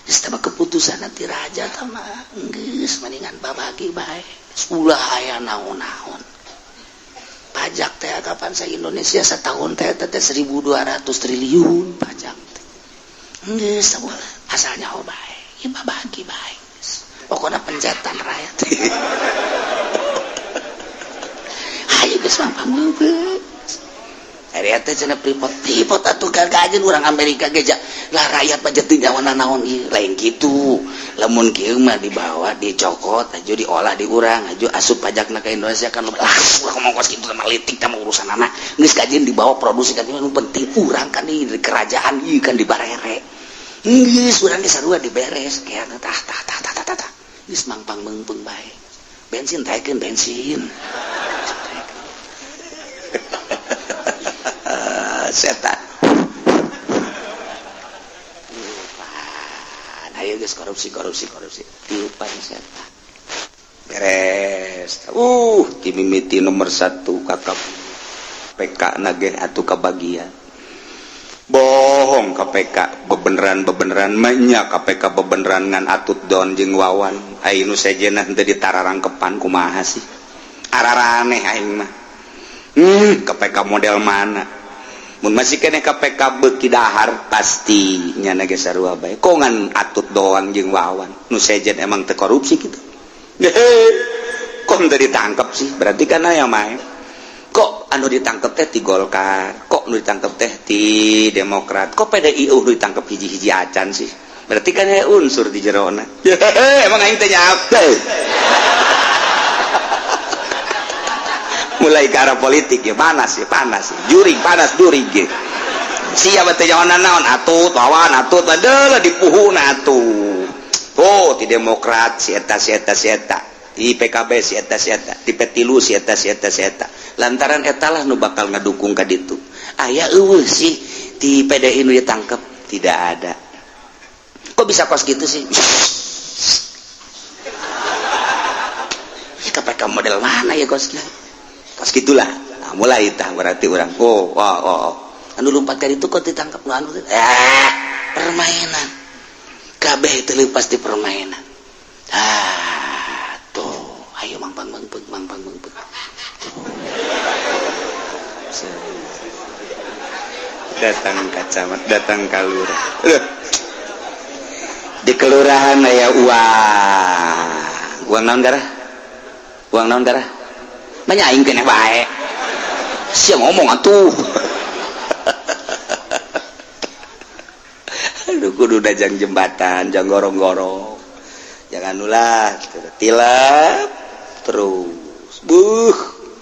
geus tama keputusan nanti raja tama geus mendingan babagi bae. Ulah aya naon-naon pajak teh. Kapan sa Indonesia setahun teh teh 1200 triliun pajak teh. Geus asalnya oh bae ieu babagi bae, pokoknya pencetan rakyat. Ayo geus mah pangeubeus. Ari teh cenah pripot, pripot atuh gagajen urang Amerika ge lah rakyat mah teu nyawana naon ieu lain kitu. Lamun kieu mah dibawa, dicokot aju, diolah di urang, aju asup pajakna ka Indonesia kan lah. Urang ngomong kos kitu mah litik tah urusan anak. Geus kajian dibawa produksi kan, nu penting urang kan di kerajaan ieu kan dibarere. Geus urang ge sarua diberes kayak tah tah tah tah tah tah. Geus mangpang meungpeung bae. Bensin taekeun bensin. Setan. Tiupan. Ayo geus korupsi, korupsi, korupsi. Tiupan setan. Beres. Timimiti nomor 1 kakap PK nageh atuh kabagian. Bohong KPK bebeneran, bebeneran mah KPK bebeneran ngan atut don jeung Wawan. Ayo nu sejenah teu ditararangkepan kumaha sih? Araraneh aing mah. KPK model mana? Mun masih keneh KPK beuki dahar pasti nyana ge sarua bae. Kok ngan atut doang jeung Wawan nu sejen emang teu korupsi kitu. Kok teu ditangkep sih? Berarti kan aya mah. Kok anu ditangkep teh ti Golkar, kok anu ditangkep teh ti Demokrat, kok PDI nu ditangkep hiji-hiji acan sih? Berarti kan ya unsur di jerona. Emang aing teh apa? Mulai ke arah politik ya panas ya panas. Juring panas juring ge. Siapa teh nyawa naon atut lawan atut adalah dipuhuna atuh. Oh, di Demokrat si eta si eta si eta, di PKB si eta si eta, di P3 si eta si eta si eta. Lantaran eta lah nu bakal ngadukung ka ditu. Aya eueuh sih di PDI nu ditangkep, tidak ada. Kok bisa kos gitu sih? KPK model mana ya kos gitu? Kos gitulah. Nah, mulai tah berarti orang. Oh, oh, oh, oh. Anu lompat ka ditu kok ditangkep nu anu permainan. Kabeh itu lepas di permainan. Ah, tuh, ayo mang pang mang pang mang pang mang pang. Datang ka camat, datang ka lurah. Di kelurahan aya uang. Uang naon darah? Uang naon darah? Banyak aing keneh bae. Sia ngomong atuh. Aduh kudu dajang jembatan, jang gorong-gorong. Jangan ulah tilap terus. Buh,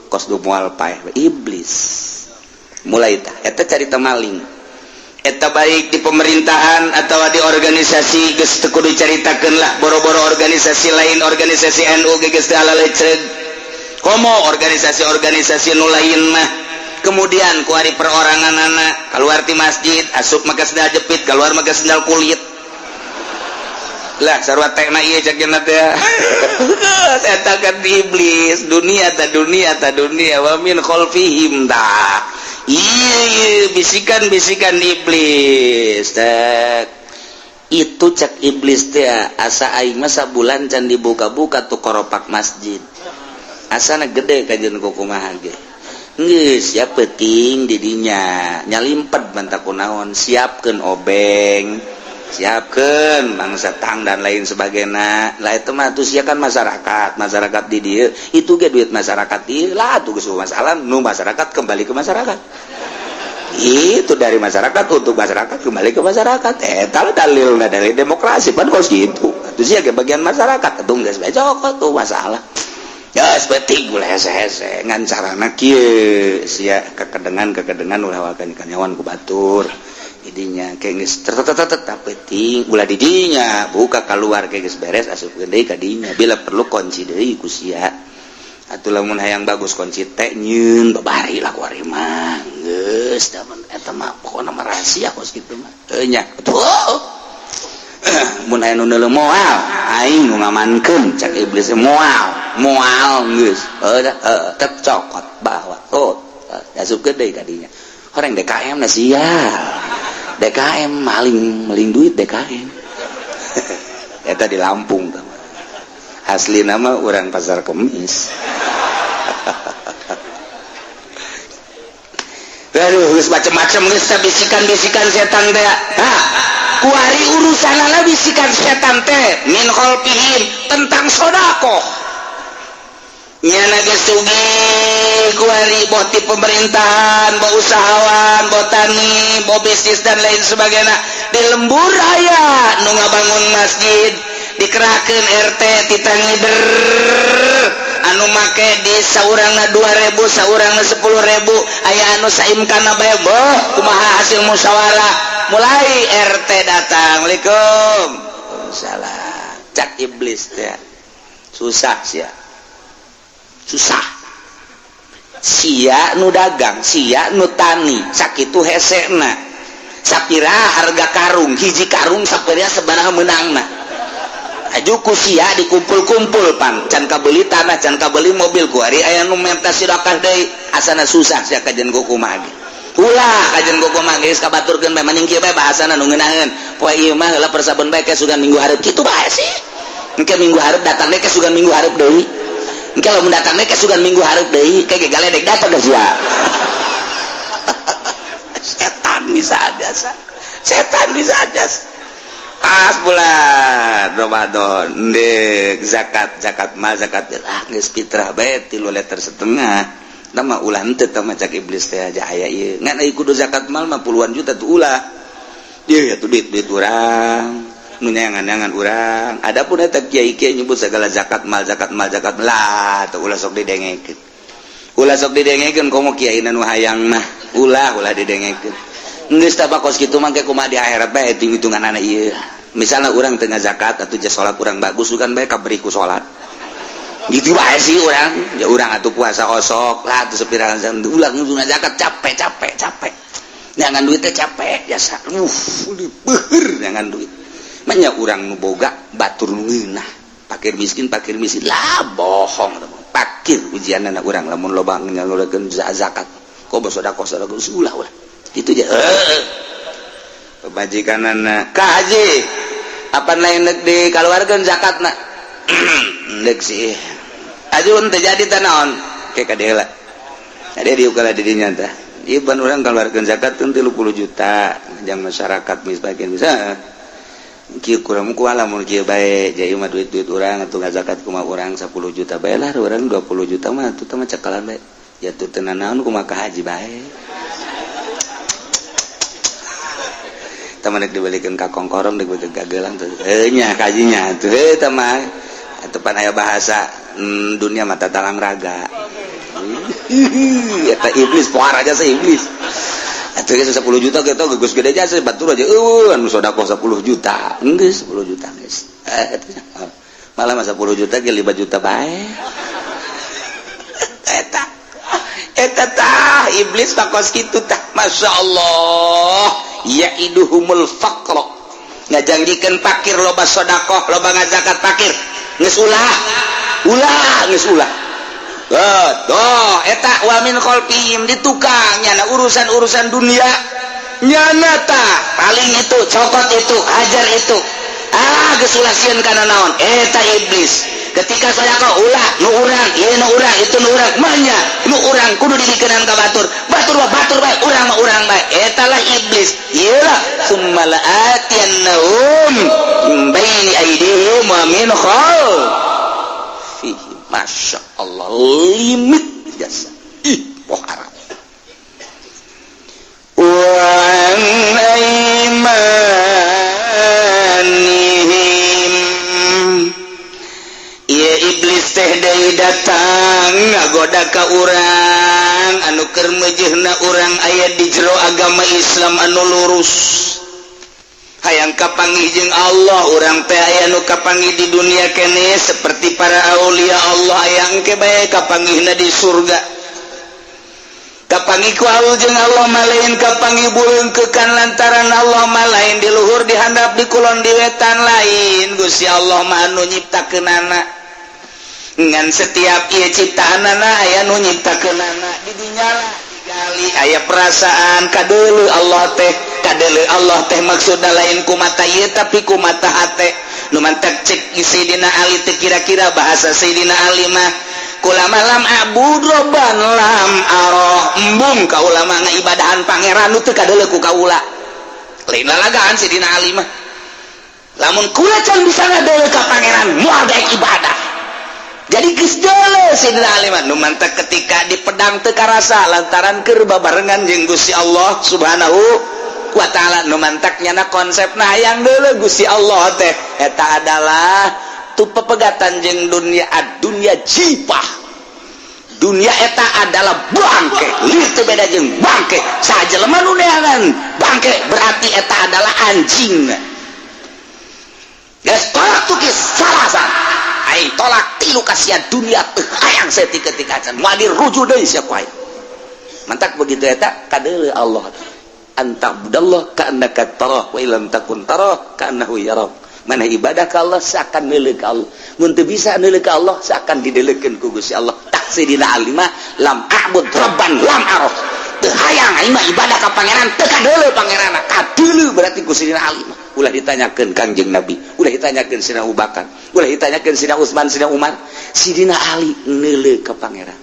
kos du moal paeh iblis. Mulai tah eta carita maling. Eta baik di pemerintahan atau di organisasi geus teu kudu caritakeun lah, boro-boro organisasi lain, organisasi NU ge geus teu alaleceg. Komo organisasi-organisasi nu lain mah. Kemudian kuari perorangan anak keluar ti masjid asup make sendal jepit, keluar make sendal kulit. Lah sarua tekna ieu cek cenah teh. Eta kan iblis, dunia ta dunia ta dunia wa min khalfihim ta. Iya, bisikan-bisikan iblis. Tek. Itu cek iblis teh asa aing mah sabulan can dibuka-buka tuh koropak masjid. Asana gede kajian kumaha ge. Geus ya penting didinya nyalimpet bantak kunaon, siapkeun obeng, siapkeun bangsa tang dan lain sebagainya. Lah itu mah tuh sia kan masyarakat, masyarakat di dieu itu ge duit masyarakat ieu lah tuh geus masalah nu masyarakat kembali ke masyarakat. Itu dari masyarakat untuk masyarakat kembali ke masyarakat. Eta dalilna dari demokrasi pan kos gitu. Atuh sia ge bagian masyarakat atuh geus bae cokot tuh masalah. Ya seperti ulah hese-hese ngan carana kieu sia kekedengan-kekedengan ulah wakan kanyawan ku batur. Didinya kayak geus tetep penting ulah didinya buka keluar kayak geus beres asupkeun deui ka dinya bila perlu kunci deui ku sia. Atuh lamun hayang bagus kunci teh nyeun babari lah ku ari mah geus da eta mah pokona mah rahasia kos kitu mah. Heuh nya. Atuh mun aya nu neuleuh moal aing nu ngamankeun cak iblis moal moal geus heuh tek cokot bawa oh asupkeun deui ka dinya. Horeng DKM na sial. DKM maling maling duit DKM. Eta di Lampung tah. Asli nama urang Pasar Kemis. Aduh geus macem-macem geus bisikan-bisikan setan teh. Hah, kuari urusanana bisikan setan teh min khalfihim tentang sedekah. Nyana geus sugih kuari boh ti pemerintahan, boh usahawan, boh tani, boh bisnis dan lain sebagainya. Di lembur aya nu ngabangun masjid, dikerahkeun RT titah ngider anu make di saurangna 2000, saurangna 10.000, aya anu saimkana bae boh kumaha hasil musyawarah. Mulai RT datang, Assalamualaikum. Waalaikumsalam. Cak iblis teh. Susah sia. Susah. Sia nu dagang, sia nu tani, sakitu hesena. Sapira harga karung, hiji karung sapira sabaraha meunangna. Aju ku sia dikumpul-kumpul pan, can kabeli tanah, can kabeli mobil ku ari aya nu menta sedekah deui, asana susah sia kajen kumaha ge. Ulah kajen kumaha geus kabaturkeun bae mending kieu bae bahasana nu ngeunaheun. Poe ieu mah heula persabun bae ke sugan minggu hareup kitu bae sih. Engke minggu hareup datang deui ke sugan minggu hareup deui. Engke lamun datang deui ke sugan minggu hareup deui, ke galedek datang ke sia. Setan bisa ada, setan bisa ada. Pas bulan Ramadan ndek zakat, zakat mal, zakat ah geus fitrah bae 3,5 liter. Nama ulah henteu tah mah cak iblis teh aja aya ieu. Ngan euy kudu zakat mal mah puluhan juta tuh ulah. Ieu atuh duit-duit urang. Nu neangan-neangan urang. Adapun eta kiai-kiai nyebut segala zakat mal, zakat mal, zakat lah, teu, ulah sok didengekeun. Ulah sok didengekeun, komo kiai nu hayang mah. Ulah, ulah didengekeun. Geus tah, kos kitu mah ke kumaha di akhirat bae hitung-hitunganana ieu. Misalnya urang tengah zakat atau salat kurang bagus kan bae kaberi ku salat. Gitu bae sih urang. Ya urang atuh puasa osok lah atuh sepirahan, ulah nguzuna zakat, capek, capek, capek. Jangan duitnya capek jasa. Beuheur jangan duit. Manya urang nu boga, batur nu ngeunah. Fakir miskin, fakir miskin lah, bohong. Fakir ujianana urang lamun loba nyalurkeun zakat. Kok sedekah, sedekah, ulah, ulah. Gitu aja. Pamajikanana, "Ka haji, apa lain dek dikaluarkeun zakatna?" "Dek sih." Ajun teu jadi teh naon? Ke ka dieu lah. Jadi diukala di dinya tah. Ieu ban urang keluarkeun zakat teh 30 juta jang masyarakat miskin bisa. Kieu kurang ku lamun kieu bae, jadi mah duit-duit urang atuh ngazakat kumaha urang 10 juta bae lah, urang 20 juta mah atuh mah cekalan bae. Ya tuh teu naon, kumaha ka haji bae. Tah dek dibalikin ka kongkorong, dibalikin ka gelang tuh. Eh nya kajinya tuh eta mah. Atuh pan aya bahasa dunia mata talang raga. Eta iblis pohar aja sih iblis. Atuh geus 10 juta kita geus gede jasa batur aja eueuh anu sedekah 10 juta. Geus 10 juta geus. Eh eta malah mah 10 juta ge 5 juta bae. Eta eta tah iblis bakos kitu tah. Masya Allah, ya'iduhumul faqra, ngajanjikeun fakir, loba sedekah, loba ngazakat, fakir geus ulah, ulah, geus ulah. Tuh, eta wa min khalfihim di tukang nyana urusan-urusan dunia nyana tah, paling itu, cokot itu, hajar itu, ah geus ulah sieun kana naon. Eta iblis ketika saya kau ulah nu urang ieu, nu urang itu, nu urang manya, nu urang kudu dibikeun ka batur, batur mah batur bae, urang mah urang bae. Eta lah iblis ieu lah. Summa la'atiyannahum min baini aydihim wa min khalfihim. Masya Allah, limit jasa ih pohara. Wa an aimanihim. Ieu iblis teh deui datang ngagoda ka urang anu keur meujeuhna urang aya di jero agama Islam anu lurus, hayang kapanggih jeung Allah. Urang teh aya nu kapanggih di dunia kene seperti para aulia Allah, aya engke bae kapanggihna di surga. Kapanggih ku Allah jeung Allah mah lain kapanggih buleungkeukan, lantaran Allah mah lain di luhur, di handap, di kulon, di wetan, lain. Gusti Allah mah anu nyiptakeunana, ngan setiap ieu ciptaanana aya nu nyiptakeunana. Di dinya lah digali aya perasaan kadeuleu Allah teh. Kadeuleu Allah teh maksudna lain ku mata ieu, tapi ku mata hate. Nu mantak cek Sayyidina Ali teh, kira-kira bahasa Sayyidina Ali mah, kulama lam a'bud robban lam aroh. Embung kaula mah ngaibadahan pangeran nu teu kadeuleu ku kaula. Lain lalagaan Sayyidina Ali mah, lamun kula can bisa ngadeuleu ka pangeran, moal daek ibadah. Jadi geus deuleu Sayyidina Ali mah. Nu mantak ketika di pedang teu karasa lantaran keur babarengan jeung Gusti Allah Subhanahu wa Ta'ala. Nu mantak nyana konsepna hayang deuleu Gusti Allah teh eta adalah tu pepegatan jeung dunia. Dunia jipah, dunia eta adalah bangke, lir teu beda jeung bangke. Sajelema nu neangan bangke berarti eta adalah anjing. Geus tolak tukis salasan, aing tolak tilu kasihan dunia teu hayang saeutik ketika can moal dirujuk deui sia ku aing. Mantak begitu eta kadeuleu Allah, anta'budallah ka'annaka tarah wa illam takun tarah ka'annahu yarak. Mana ibadah ka Allah seakan neuleuh ka Allah, mun teu bisa neuleuh ka Allah, seakan dideleukeun ku Gusti Allah. Tak Sayyidina Ali mah lam a'bud rabban lam arah, teu hayang aing mah ibadah ka pangeran teu kadeuleu pangeranna. Kadeuleu berarti ku Sayyidina Ali mah ulah ditanyakeun Kangjeng Nabi, ulah ditanyakeun Sayyidina Abu Bakar, ulah ditanyakeun Sayyidina Utsman, Sayyidina Umar. Sayyidina Ali neuleuh ka pangeran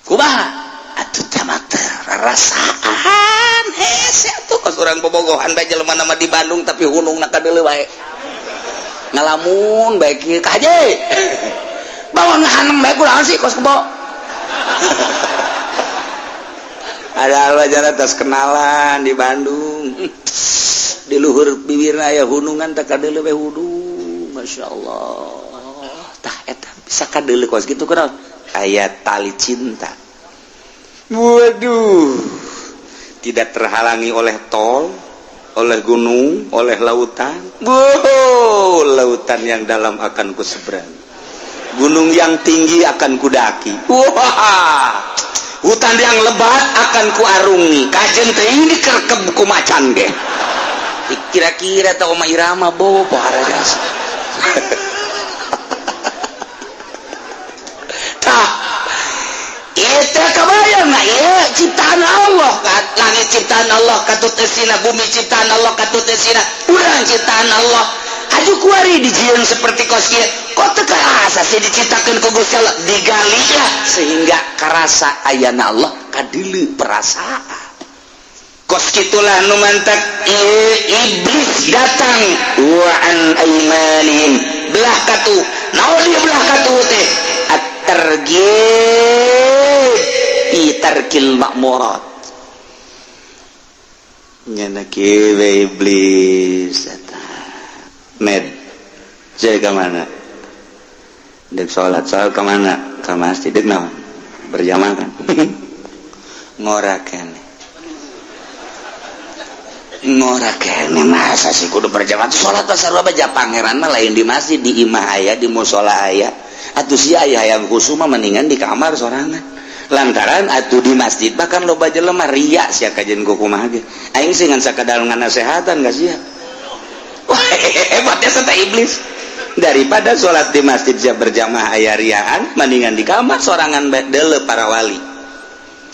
kumaha atuh? Teh mah rasaan hese atuh, kos urang bobogohan bae, jelema nama di Bandung tapi hunungna kadeuleu bae, ngalamun bae kieu ka haji bawa ngahaneng bae, kunaon sih kos kebo. Ada wajar atas kenalan di Bandung. Di luhur bibirna aya gunungan tak kadeuleu we hudung. Masya Allah. Tah eta bisa kadeuleu kos kitu kunaon? Aya tali cinta. Waduh. Tidak terhalangi oleh tol, oleh gunung, oleh lautan. Wow, lautan yang dalam akan ku seberang. Gunung yang tinggi akan kudaki. Wah, hutan yang lebat akan kuarungi. Kajen teh ini kerkeb ku macan ge. Kira-kira tau Oma Irama bo pohara jasa. Tah, itu kebayang nggak ya ciptaan Allah kan? Langit ciptaan Allah katut esina, bumi ciptaan Allah katut esina, urang ciptaan Allah. Aju kuari dijieun seperti kos kieu. Kok teu karasa sih diciptakeun ku Gusti Allah, digali lah sehingga karasa ayana Allah kadeuleu perasaan. Kos kitulah nu mantak iblis datang wa an aymanihim belah katu. Naon ieu belah katu teh? At-targhib fi tarkil ma'murat. Nyana kieu iblis eta. Med, saya ke mana? Dek sholat, sholat ke mana? Ke masjid, dek naon? Berjamaah kan? Ngora kene. Ngora kene masa sih kudu berjamaah? Sholat pasar baja pangeran mah lain di masjid, di imah aya, di musola aya. Atuh si aya hayang khusyuk mah mendingan di kamar sorangan. Lantaran atuh di masjid bahkan loba jelema ria sia kajen kumaha ge. Aing sih ngan sakadar nganasehatan ka sia. Wah, hebatnya serta iblis. Daripada sholat di masjid siap berjamaah aya riaan, mendingan di kamar sorangan deuleu para wali.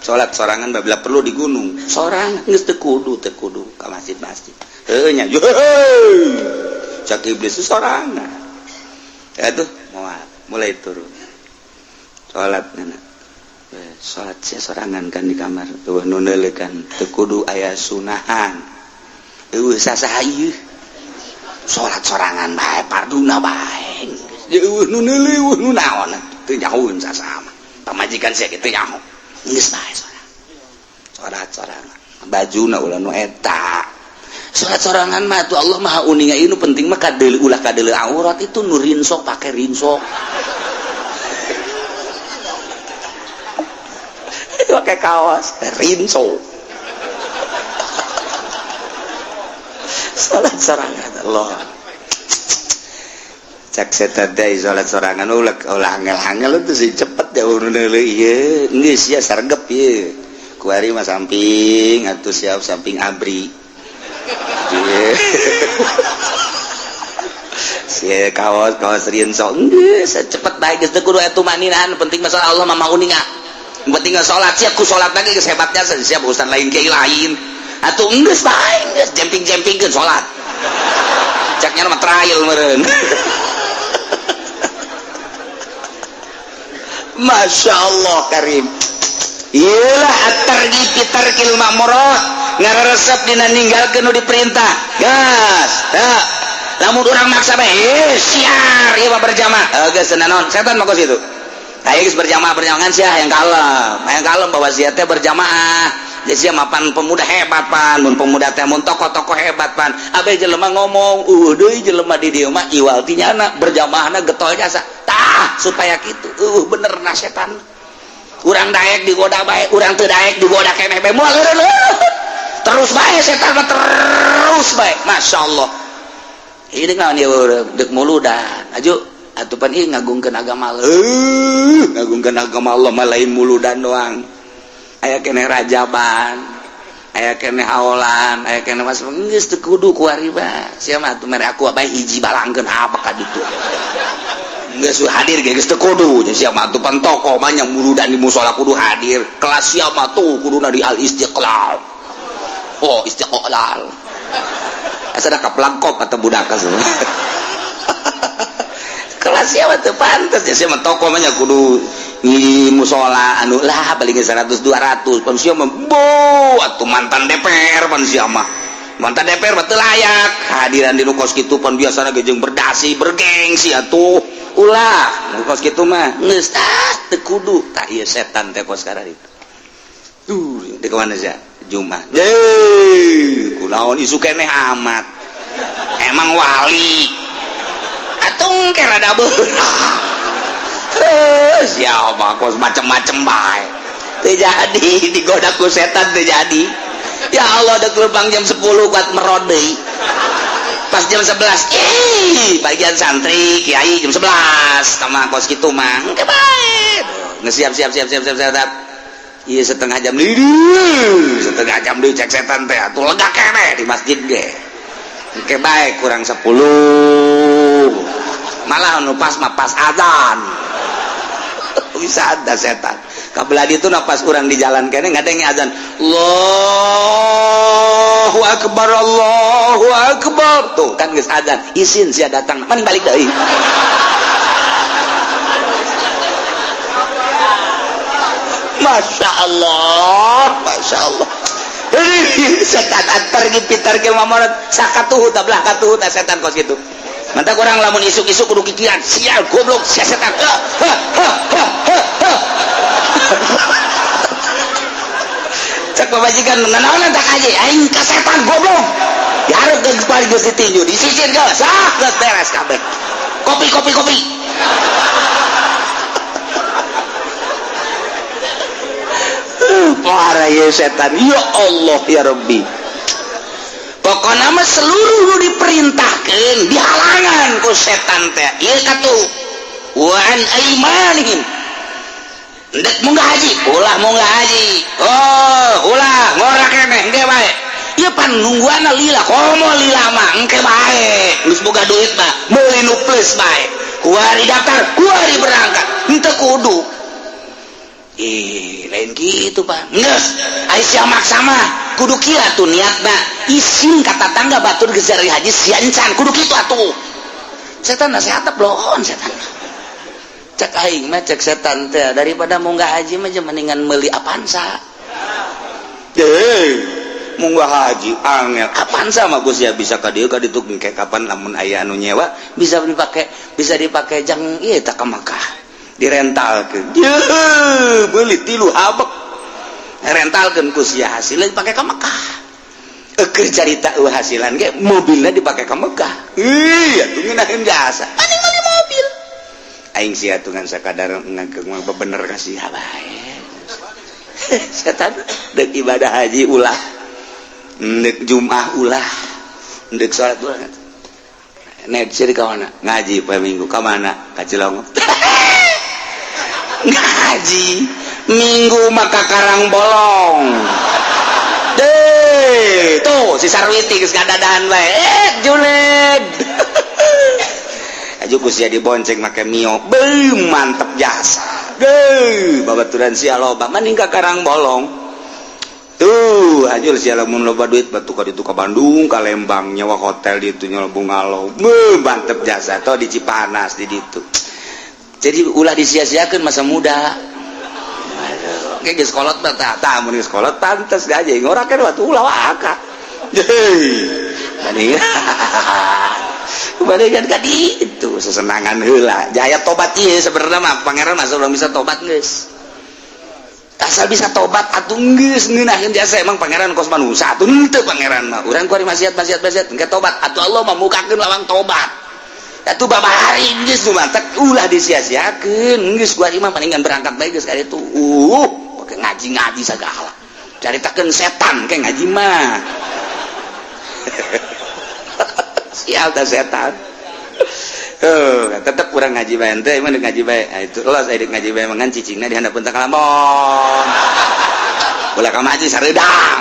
Sholat sorangan bila perlu di gunung. Sorangan geus teu kudu ka masjid-masjid. Heuh nya. Cak iblis sorangan. Atuh moal mulai turun. Sholat nana. Sholat sia sorangan kan di kamar. Eueuh nu neuleuh kan teu kudu aya sunahan. Eueuh sasaha ieu. Salat sorangan bae parduna bae. Eueuh nu neuleuh nu naon teu nyahoeun sasama. Pamajikan sia kitu nyaho. Geus bae sorangan. Salat sorangan. Bajuna ulah nu eta. Salat sorangan mah tuh Allah Maha uninga ieu nu penting mah kadeuleu ulah kadeuleu aurat itu nu rinsok pake rinsok. Pakai kaos rinsok. Salat sorangan Allah. Cak setan teh salat sorangan ulah angel-angel itu sih cepet ya urun ieu geus ya sargep ieu. Kuari mah samping atuh siap samping abri. Si kaos kaos rinsok geus cepet bae geus teu kudu atuh maninaan penting masalah Allah mah mau uninga. Penting salat siap ku salat lagi geus hebatnya siap urusan lain kiai lain. Atuh geus bae geus jemping-jempingkeun salat. Caknya mah trial meureun. Masya Allah karim. Iyalah at-targhib fi tarkil ma'murat. Ngaresep dina ninggalkeun nu diperintah. Gas, tah. Lamun urang maksa bae, siar ieu mah berjamaah. Geus naon? Setan mah kos itu. Aya geus berjamaah berjamaah sia hayang kalem. Hayang kalem bahwa sia teh berjamaah. Jadi sia mapan pemuda hebat pan, mun pemuda teh mun tokoh-tokoh hebat pan. Abe jelema ngomong, deui jelema di dieu mah iwal ti nyana berjamaahna getol jasa. Tah, supaya kitu. Bener na setan. Urang daek digoda bae, urang teu daek digoda keneh bae. Moal eureun. Terus bae setan mah terus bae. Masyaallah. Ini naon ieu deuk muludan. Aju atuh pan ieu ngagungkeun agama Allah. Ngagungkeun agama Allah mah lain muludan doang. Aya keneh rajaban, aya keneh haolan, aya keneh mas geus teu kudu kuari mah. Sia mah atuh mere aku bae hiji balangkeun apa ka ditu. Geus hadir ge geus teu kudu. Sia mah atuh pan tokoh mah nya muludan di musala kudu hadir. Kelas sia mah tuh kuduna di Al Istiqlal. Oh, Istiqlal. Asa da kaplangkop atau budak semua. Kelas sia mah teu pantes sia mah tokoh mah nya kudu di musola anu lah paling 100 200 pan sia mah bo atuh mantan DPR pan sia mah mantan DPR mah teu layak hadiran di nu kos kitu pan biasana ge jeung berdasi bergengsi atuh ulah nu kos kitu mah geus tah teu kudu tah ieu setan teh kos kararitu. Tuh di mana sia Jumat. Ye, kunaon isu keneh amat. Emang wali. Atung ke rada beurang. Terus ya Allah kos macem-macem bae. Teu jadi digoda ku setan teu jadi. Ya Allah dek lubang jam 10 kuat merod deui. Pas jam 11, ih, bagian santri kiai jam 11 sama kos kitu mah. Engke bae. Geus siap siap siap siap siap siap. Iya setengah jam deui, setengah jam deui cek setan teh atuh lega keneh di masjid ge. Engke bae kurang 10. Malah nu pas mah pas azan. Bisa ada setan. Kabelah ditu na pas urang di jalan keneh ngadenge azan. Allahu akbar, Allahu akbar. Tuh kan geus azan, isin sia datang, mending balik deui. Masya Allah, Masya Allah. Setan antar ge pitar ge mamorot sakatuhu ta belah katuhu ta setan kos kitu. Mantap kurang lamun isuk-isuk kudu kikian, sial goblok sia setan. Ha ha ha ha ha. Cek pamajikan nanaonan tak aja aing ka setan goblok. Yareuh geus bari geus ditinju, disisir geus, ah geus beres kabeh. Kopi kopi kopi. Parah ya setan, ya Allah ya Rabbi. Pokoknya mah seluruh nu diperintahkan dihalangan ku setan teh. Ieu katuh wa an aimanihim. Ndek munggah haji, ulah munggah haji. Oh, ulah ngora keneh engke bae. Ieu pan nungguanna lila, komo lila mah engke bae. Geus boga duit mah meuli nu plus bae. Kuari daftar, kuari berangkat. Henteu kudu. Ih, lain gitu Pak. Geus, ai sia maksa mah kudu kieu atuh niatna. Isin ka tatangga batur geus ari haji sia encan, kudu kitu atuh. Setan nasihat bloon setan. Cek aing mah cek setan teh daripada munggah haji mah mendingan meuli Avanza. Heuh, munggah haji angel. Avanza mah geus ya bisa ka dieu ka ditu engke kapan lamun aya anu nyewa bisa dipake jang ieu tah ka Makkah. Direntalkeun. Yeuh, beuli 3 habek. Rentalkeun ku sia hasilna dipake ka Mekah. Eukeur carita eueuh hasilan ge mobilna dipake ka Mekah. Ih, atuh ngeunaheun jasa. Mending meuli mobil. Aing sia atuh ngan sakadar ngangkeung mah bener ka sia bae. Setan deuk ibadah haji ulah. Deuk Jumat ulah. Deuk salat ulah. Nek sieun ka mana? Ngaji poe Minggu ka mana? Ka Cilongok. Ngaji Minggu maka Karang Bolong. Deh, tuh si Sarwiti geus ngadadahan bae. Julid. Aju ku sia dibonceng make Mio. Beuh, mantep jasa. Deh, babaturan sia loba mending ka Karang Bolong. Tuh, ajul sia lamun loba duit batu ka ditu ka Bandung, ka Lembang, nyewa hotel di ditu nyewa bungalow. Beuh, mantep jasa toh di Cipanas di ditu. Jadi ulah disia-siakeun masa muda. Aduh, ge geus kolot mah tah, tah mun geus kolot pantes gaje ngorakeun waktu ulah waka. Heuy. Bandingan ka ditu sesenangan heula. Jaya tobat ieu sebenarnya mah pangeran mah belum bisa tobat geus. Asal bisa tobat atuh geus ngeunaheun jasa emang pangeran kos manusia atuh henteu pangeran mah. Urang kuari maksiat-maksiat maksiat engke tobat atuh Allah mah mukakeun lawang tobat. Atuh babari geus nu mantek ulah disia-siakeun geus kuari mah mendingan berangkat bae geus ka ditu. Pake ngaji-ngaji sagala. Caritakeun setan ke ngaji mah. Sial teh setan. Tetep kurang ngaji bae teh emang ngaji bae. Nah, itu los aya ngaji bae mangan cicingna di handapeun teh kalamon. Ulah ka ngaji sareudang.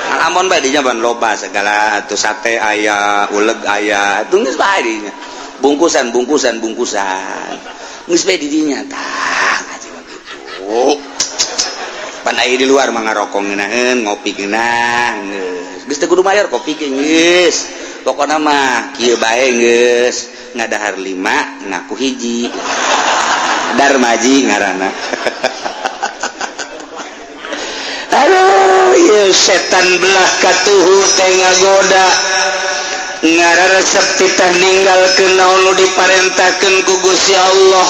Kalamon bae dinya ban loba segala atuh sate aya, uleg aya, atuh geus bae dinya. Bungkusan bungkusan bungkusan. Geus bae di dinya tah ngaji mah kitu. Pan aya di luar mah ngarokok ngeunaheun, ngopi ngeunah geus. Geus teu kudu mayar kopi ge geus. Pokona mah kieu bae geus ngadahar 5 ngaku hiji. Darmaji ngaranna. Aduh, ieu setan belah katuhu teh ngagoda. Ngararesep titah ninggalkeun naon nu diparentahkeun ku Gusti Allah.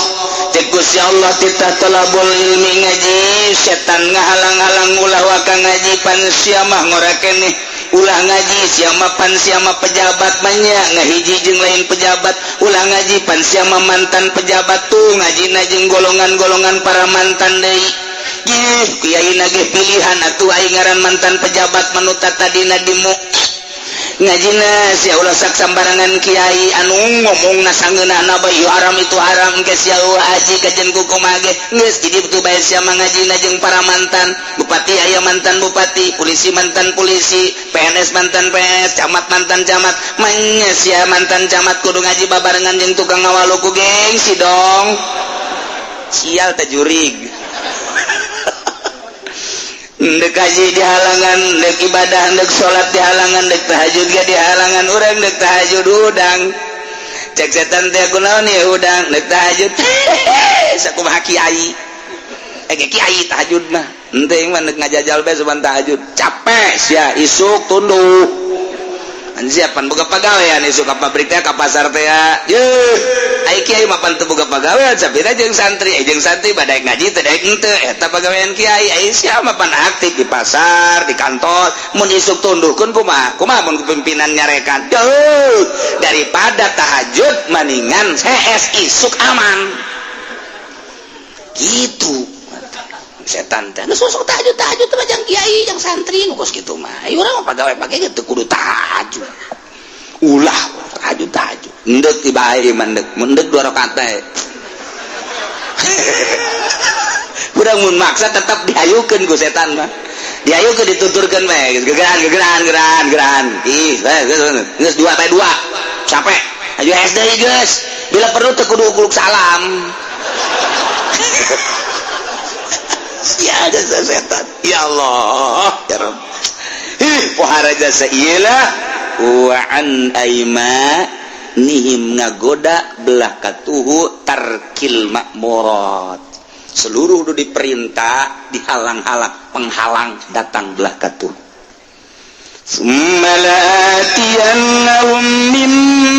Cek Gusti Allah titah talabul ilmi ngaji, setan ngahalang-halang ulah waka ngaji pan sia mah ngora keneh. Ulah ngaji sia mah pan sia mah pejabat banyak ngahiji jeung lain pejabat. Ulah ngaji pan sia mah mantan pejabat tuh ngajina jeung golongan-golongan para mantan deui. Ih, kiai nagih pilihan atuh aing ngaran mantan pejabat manuta tadina dimu ngajina sia ulah sak sambarangan kiai anu ngomongna sangeunahna bae ieu haram itu haram ke sia eueuh aji kajen ku kumaha ge geus jadi betul bae sia mah ngajina jeung para mantan bupati, aya mantan bupati, polisi mantan polisi, PNS mantan PNS, camat mantan camat. Manya sia mantan camat kudu ngaji babarengan jeung tukang ngawalu ku gengsi dong. Sial teh jurig. Ndek haji dihalangan, ndek ibadah, ndek salat dihalangan, ndek tahajud ge dihalangan. Urang ndek tahajud udang, cek setan teh kunaon ieu udang ndek tahajud sakumaha kiai eh kiai tahajud mah henteu mah ndek ngajajal bae suban tahajud capek sia isuk tunduk. Siapan boga pagawean isuk ka pabrik teh ka pasar teh yeuh ai kiai mah pan teu boga pagawean sapira jeung santri jeung santri badaek ngaji teu daek henteu eta pagawean kiai. Ai sia mah pan aktif di pasar di kantor mun isuk tunduhkeun kumaha kumaha mun pimpinan nyarekan deuh daripada tahajud maningan CS isuk aman gitu. Setan teh geus sok tahajud tahajud teh jang kiai jang santri nu kos kitu mah. Ieu urang mah pagawe pake teu kudu tahajud. Ulah tahajud tahajud. Endek ti bae ieu mah endek, mun endek 2 rakaat teh. Urang mun maksa tetep dihayukeun ku setan mah. Dihayukeun dituturkeun bae geus gegeran gegeran geran geran. Ih, geus 2 bae 2. Capek. Aju SD geus. Bila perlu teu kudu kuluk salam. Ya jasa setan. Ya Allah, ya Rabb. Ih, pohara jasa iyalah wa an aima nihim ngagoda belah katuhu tarkil makmurat. Seluruh nu diperintah dihalang-halang, penghalang datang belah katuhu. Summa la'atiyannahum min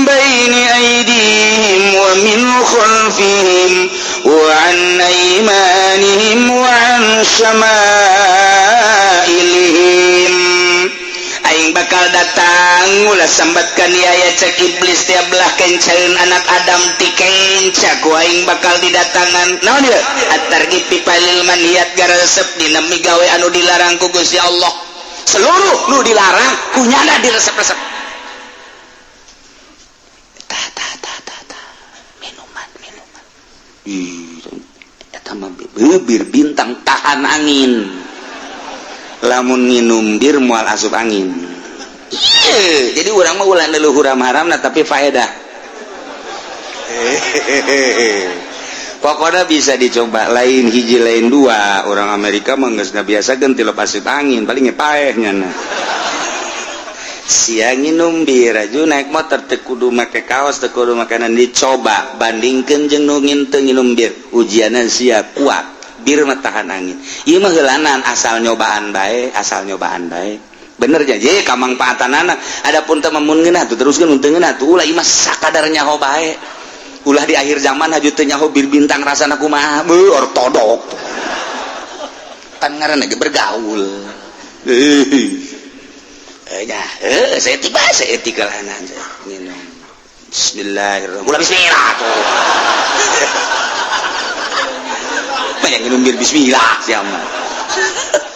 baini aydihim wa min khalfihim wa an aymanihim wa an syama'ilihim. Aing bakal datang ulah sambatkan ieu cek iblis tiap belah kencaeun anak Adam ti kenca ku aing bakal didatangan. Naon ieu? At-targhib fi palil manhiyat garesep dina migawe anu dilarang ku Gusti Allah. Seluruh nu dilarang kunyana diresep-resep. Tah tah tah tah tah. Minuman minuman. Ih, eta mah bir bintang tahan angin. Lamun nginum bir moal asup angin. Iya, jadi urang mah ulah leluhur haram-haramna tapi faedah. Pokoknya bisa dicoba lain hiji lain dua. Orang Amerika mah geus ngabiasakeun tilep asup angin paling paeh nyana. Sia nginum bir aju naik motor teu kudu make kaos teu kudu makanan dicoba bandingkeun jeung nu teu nginum bir ujianna sia kuat. Bir mah tahan angin. Ieu mah heulanan asal nyobaan bae, asal nyobaan bae. Bener ja kamangfaatanana. Adapun teu mun ngeunah tuh teruskeun mun teu ngeunah tuh ulah ieu mah sakadar nyaho bae. Ulah di akhir zaman haju teu nyaho bir bintang rasana kumaha, beuh ortodok. Pan ngaranna ge bergaul. Nya, saya tiba saya etikalanan saya minum. Bismillahirrahmanirrahim. Ulah bismillah tuh. Banyak minum bir bismillah siapa.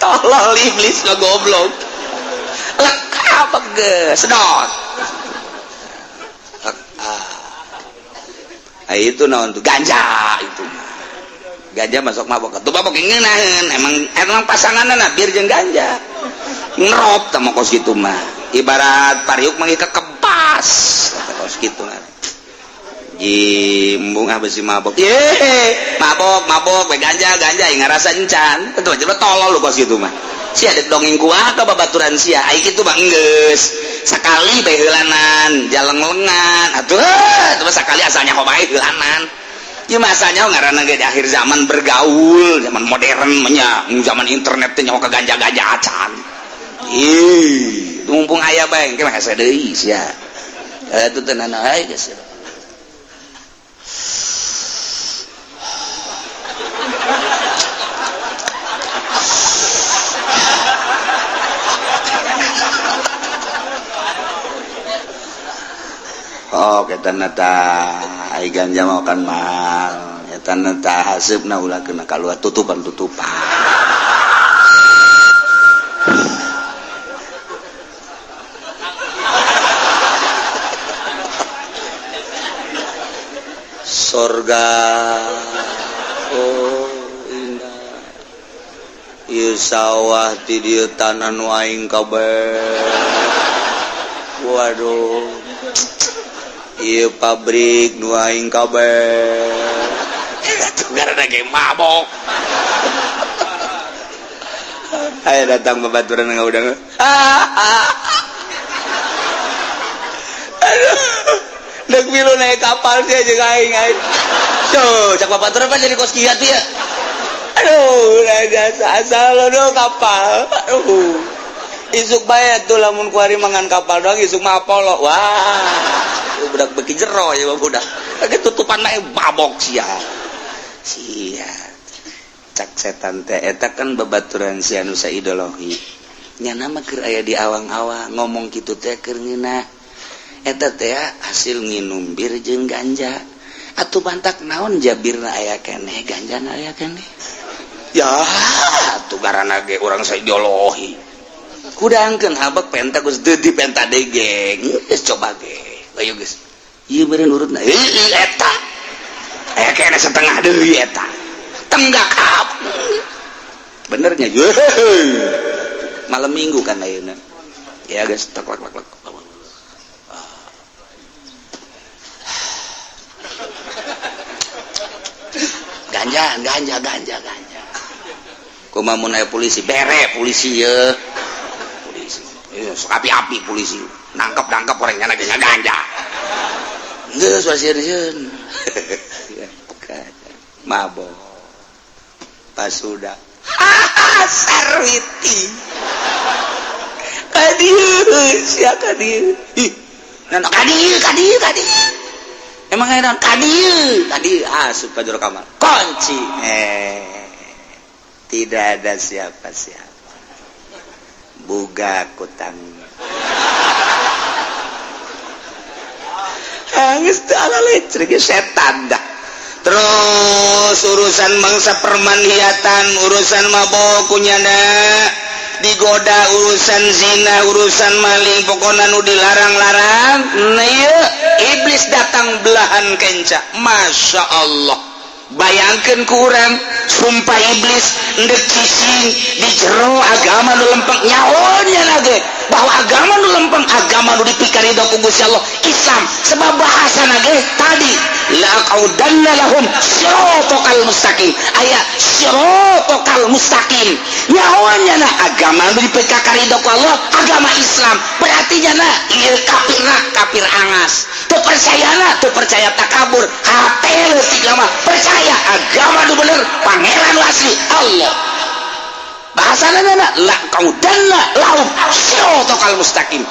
Tolol iblis lo goblok. Lek apa ge sedot. Ah, itu naon tuh ganja itu. Ganja masuk mabok. Tuh mabok ngeunaheun emang emang pasanganna bir jeung ganja. Ngerop tah mah kos kitu mah. Ibarat pariuk mah kekempas kos kitu mah. Jimbung ah besi mabok. Ye, mabok, mabok, we ganja, ganja ngarasa encan. Itu aja tolol lu kos kitu mah. Sia dek dongeng kuah ka babaturan sia. Ai kitu mah enggeus. Sakali bae heulanan, jaleng-lengan. Atuh, atuh mah sakali asalnya bae heulanan. Ieu mah asalnya ngaranna ge di akhir zaman bergaul, zaman modern mah nya, zaman internet teh nyaho ka ganja-ganja acan. Ih, mumpung aya bae engke mah hese deui sia. Atuh teu nanaon geus. Sok eta na tah, ai ganja mah kan mahal. Eta na tah haseupna ulah kena kaluar tutupan-tutupan. Sorga, oh indah. Ieu sawah ti dieu tanah nu aing kabeh. Waduh. Ieu pabrik nu aing kabeh. Gara ge mabok. Ayo datang babaturan ngaudang. Aduh. Dek milu naik kapal sih aja aing aing. Tuh, cak babaturan pan jadi kos kieu ya. Aduh, jasa asal lo do kapal. Aduh. Isuk bae tuh lamun kuari mangan kapal doang isuk mah Apollo. Wah, budak beki jero ya budak. Lagi tutupan naik mabok sia. Sia. Cak setan teh eta kan babaturan si anu saideologi. Nya mah keur aya di awang-awang ngomong kitu teh keur ngeunah. Eta teh hasil nginum bir jeung ganja. Atuh bantak naon jabirna aya keneh, ganjana aya keneh. Ya, atuh garana ge urang saideologi. Kudangkeun habek penta geus deui penta deui geng. Geus coba ge. Ayo geus. Ieu meureun urutna. Heueuh eta. Aya keneh setengah deui eta. Tenggak hap. Benernya. Malam Minggu kan ayeuna. Ya geus tek lek lek. Ganja ganja ganja ganja. Kumaha mun aya polisi bere polisi ye. Polisi. Sok api-api polisi. Nangkep-nangkep orangnya lagi ngaganja. Geus wasieun. Mabok. Pas sudah. Sarwiti. Ka dieu sia ka dieu. Ih, nana ka dieu ka dieu ka dieu. Emang aya naon ka dieu? Ka dieu asup ka jero kamar. Kunci. Tidak ada siapa-siapa. Buka kutang. Geus teu ala listrik setan dah. Terus urusan bangsa permanhiatan, urusan mabok kunyana, digoda urusan zina, urusan maling, pokona nu dilarang-larang. Nah ieu iblis datang belahan kenca. Masya Allah. Bayangkeun ku urang, sumpah iblis ndek cicing di jero agama nu lempeng nyahonya lagi bahwa agama nu lempeng, agama nu dipikarido ku Gusti Allah Islam. Sebab bahasa nage tadi la aqudanna lahum siratal mustaqim, aya siratal mustaqim. Nyahonya na agama nu dipikarido ku Allah agama Islam, berarti nya na ieu kafirna kafir angas, teu percayana teu percaya takabur, hate leutik mah percaya agama nu bener pangeran nu asli Allah. Bahasana na la qaudanna lahum siratal mustaqim.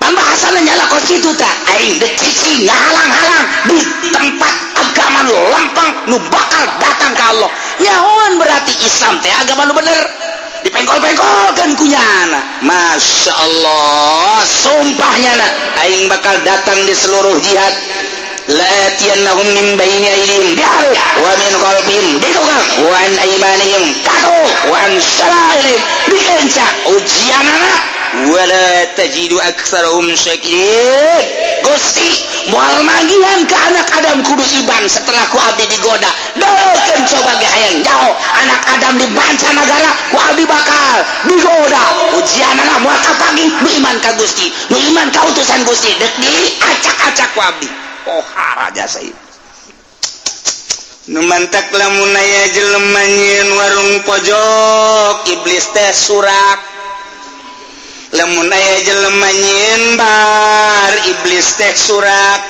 Pambahasana nyala kos kitu tah aing deuk cicing ngahalang-halang di tempat agama nu lempeng nu bakal datang ka Allah. Nyahoan berarti Islam teh agama nu bener. Dipengkol-pengkolkeun ku nyana. Masya Allah, sumpahnya na aing bakal datang di seluruh jihad. La'atiyannahum min baini aydihim wa min khalfihim wa an aymanihim wa an syama'ilihim dikenca ujianana wala tajidu aktsarahum syakirin. Gusti moal manggihan ke anak Adam kudu iban setelah ku abdi digoda. Dokeun coba ge hayang jauh anak Adam di mancanagara ku abdi bakal digoda. Ujianana moal kapagi nu iman ka Gusti, nu iman ka utusan Gusti deuk diacak-acak ku abdi. Pohara jasa ieu. Nu mantak lamun aya jelema nyieun warung pojok iblis teh surak. Lamun aya jelema nyieun bar iblis teh surak.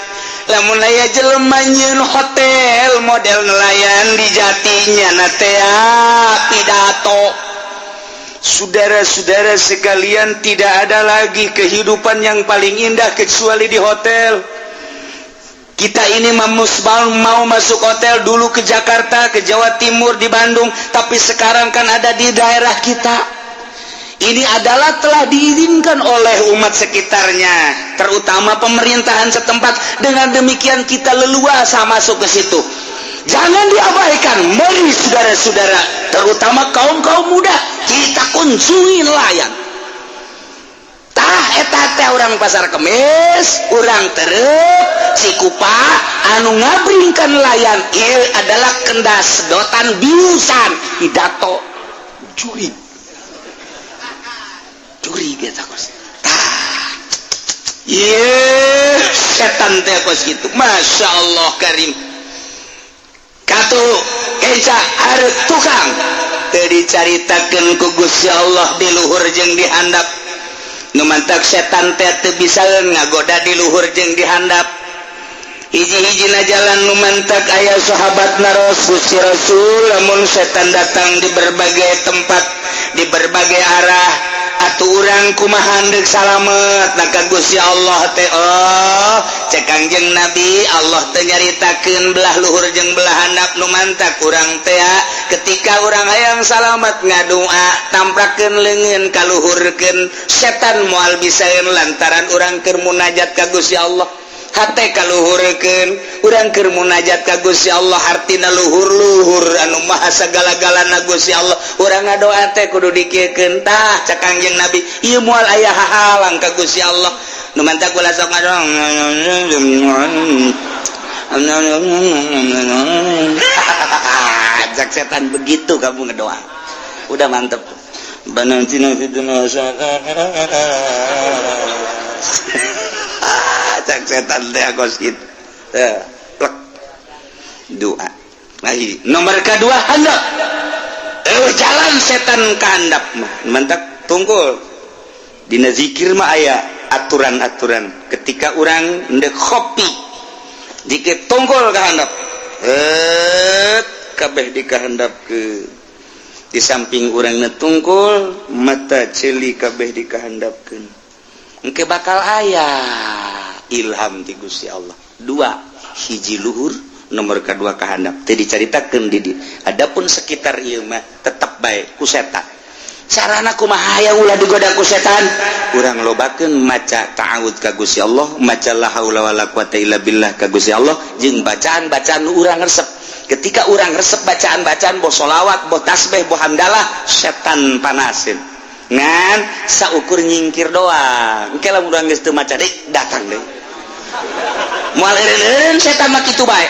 Lamun aya jelema nyieun hotel model nelayan di jatinya na teh pidato. Saudara-saudara sekalian, tidak ada lagi kehidupan yang paling indah kecuali di hotel. Kita ini mau masuk hotel dulu ke Jakarta, ke Jawa Timur, di Bandung, tapi sekarang kan ada di daerah kita. Ini adalah telah diizinkan oleh umat sekitarnya, terutama pemerintahan setempat. Dengan demikian kita leluasa masuk ke situ. Jangan diabaikan. Mari saudara-saudara, terutama kaum-kaum muda, kita kunjungi nelayan. Tah, eta teh orang Pasar Kemis, urang Terep, Cikupa anu ngabringkan nelayan. Ieu adalah kendas sedotan biusan pidato jurig jurig eta kos. Tah, ieu setan teh kos gitu. Masya Allah karim. Katu kenca hareup tukang teu dicaritakeun ku Gusti Allah di luhur jeung di handap. Nu mantak setan teh teu bisa ngagoda di luhur jeung di handap. Hiji-hijina jalan nu mantak aya sahabat naros, Gusti Rasul, lamun setan datang di berbagai tempat, di berbagai arah, atuh urang kumaha deuk salamet? Maka Gusti Allah teh, oh, cek Kangjeng Nabi, Allah teh nyaritakeun belah luhur jeung belah handap. Nu mantak urang teh ketika urang hayang salamet, ngadua, tamprakeun leungeun kaluhurkeun, setan moal bisaeun lantaran urang keur munajat ka Gusti Allah. Hate kaluhurkeun, urang keur munajat ka Gusti Allah, hartina luhur-luhur anu maha sagala-galana Gusti Allah. Urang ngadoa teh kudu dikieukeun. Tah, cek Kangjeng Nabi, ieu moal aya hahalang ka Gusti Allah. Nu mantak kula sok ngadoa, cek setan, begitu kamu ngedoa udah mantep. Banantina fid dunya, cek setan teh kos kitu. Plek doa. Nah, nomor kedua handap. Jalan setan ke handap mah mantak tungkul. Dina zikir mah aya aturan-aturan. Ketika orang ndek kopi dikit, tungkul ke handap, kabeh dikahandap ke di samping urang netungkul, mata ceuli kabeh dikahandapkeun, engke bakal aya ilham ti Gusti Allah. Dua, hiji luhur, nomor kedua kahandap. Teu dicaritakeun di dieu. Adapun sekitar ieu mah tetep bae ku setan. Carana kumaha hayang ulah digoda ku setan? Urang lobakeun maca ta'awud ka Gusti Allah, maca la haula wala quwata illa billah ka Gusti Allah, jeung bacaan-bacaan nu urang resep. Ketika urang resep bacaan-bacaan, boh solawat, boh tasbih, boh hamdalah, setan panasin ngan saukur nyingkir doang. Engke lamun urang geus teu maca deui, datang deui. Moal eureun setan mah, kitu bae.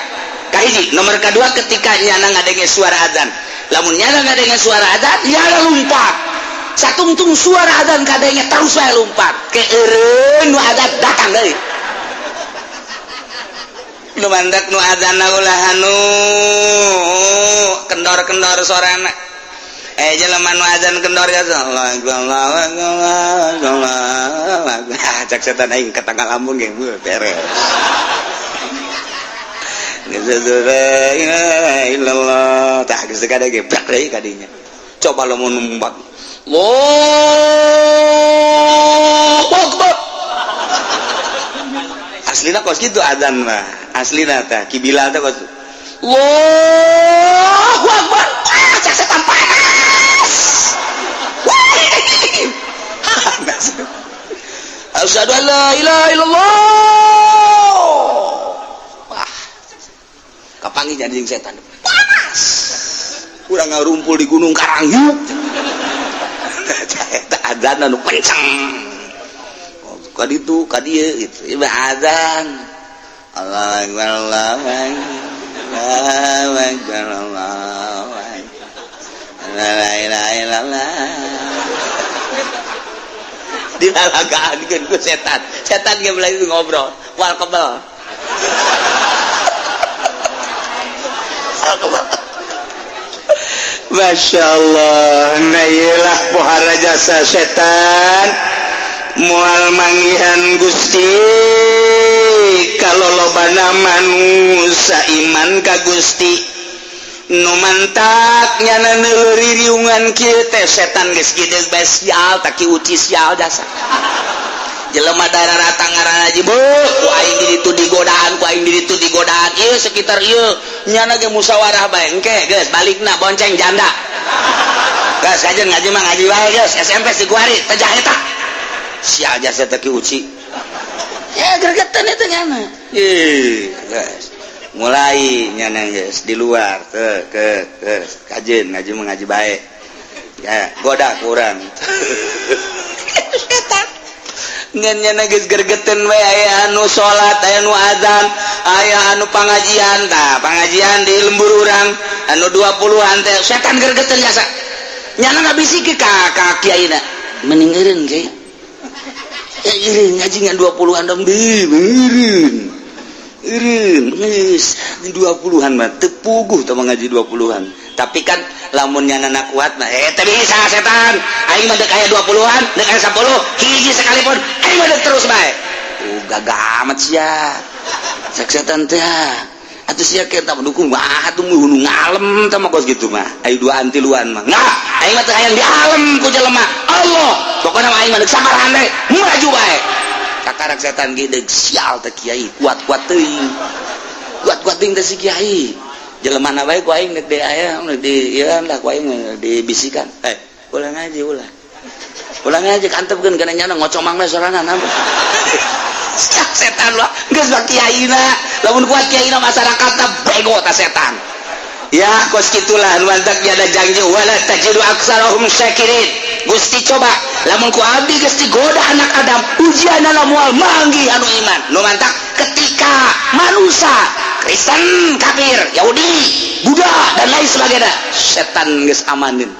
Kahiji. Nomor kedua, ketika nyana ngadenge suara azan. Lamun nyana ngadenge suara azan, nyana lumpat. Satungtung suara azan kadenge, terus bae lumpat ke eureun nu azan, datang deui. Nu mandak nu azan ulah anu kendor-kendor sorana. Jelema nu azan kendor ya, Allah Allah Allah Allah, cek setan, aing ka tanggal ambung ge beres. La ilaha illallah, tah geus kada ge plak deui kadinya. Coba lamun numbat Allahu Akbar, aslina kos kitu azan mah. Aslina tah Ki Bilal teh kos Allahu Akbar. Ah, cek setan panas. Panas. Asyhadu an la ilaha illallah. Wah, kapanggih jadi jeung setan panas. Urang ngarumpul di Gunung Karang yuk. Eta azan anu kenceng ka ditu ka dieu gitu. Ieu azan Allah Akbar, Allah Akbar, Allahu Akbar, Allahu Akbar, la ilaha illallah. Dilalagaan ku setan. Setan ge belah itu ngobrol wal kebel. Masya Allah. Nah, iyalah pohara jasa setan, mual manggihan Gusti kalau lobana manusia iman ka Gusti. Nu mantak nyana neuri riungan kieu teh, setan geus gede bae sial tak ki uci sial jasa jelema darah rata ngaran aja bu. Ku aing di ditu digodaan, ku aing di ditu digodaan. Ieu sekitar ieu nyana ge musyawarah bae, engke geus balikna bonceng janda. Gas kajen ngaji mah ngaji wae geus SMP si kuari teh eta. Sia jasa teh ki uci. Ya gregetan itu nyana. Ih, geus. Mulai nyana geus di luar ke kajen ngaji mah ngaji bae. Ya, goda kurang. Setan. Ngan nyana geus gregetan we, aya anu salat, aya anu azan, aya anu pangajian. Tah, pangajian di lembur urang anu 20-an teh setan gregetan jasa. Nyana ngabisiki ka kiaina. Mending eureun kiai. Ya eureun ngaji ngan 20-an dong deui, eureun. Eureun geus 20-an mah teu puguh teh ngaji 20-an. Tapi kan lamun nyana kuat mah teu bisa setan. Aing mah deuk aya 20-an, deuk aya 10, hiji sekalipun aing mah deuk terus bae. Gagah amat sia. Cek setan teh. Atuh sia kita mendukung wah atuh nu ngalem teh mah kos kitu mah. Ayo duaan tiluan mah. Enggak, aing mah teu hayang di alem ku jelema. Allah, pokona mah aing mah deuk sabaraha deui, maju bae. Kakarak setan ge deuk sial teh kiai, kuat-kuat teuing. Kuat-kuat teuing teh si kiai. Jelema na bae ku aing deuk di aya di ieu lah ku aing dibisikan. Eh, ulah ngaji ulah. Ulah ngaji kantepkeun kana nyana ngocomang we sorangan apa. Setan lah geus mah kiaina, lamun kuat kiaina masyarakatna bego ta setan. Ya kos kitulah mantak ada janji wala tajidu aktsarahum syakirin. Gusti coba lamun ku abdi geus digoda anak Adam, ujianna moal manggih anu iman. Nu mantak ketika manusia Kristen, kafir, Yahudi, Buddha dan lain sebagainya, setan geus amanin.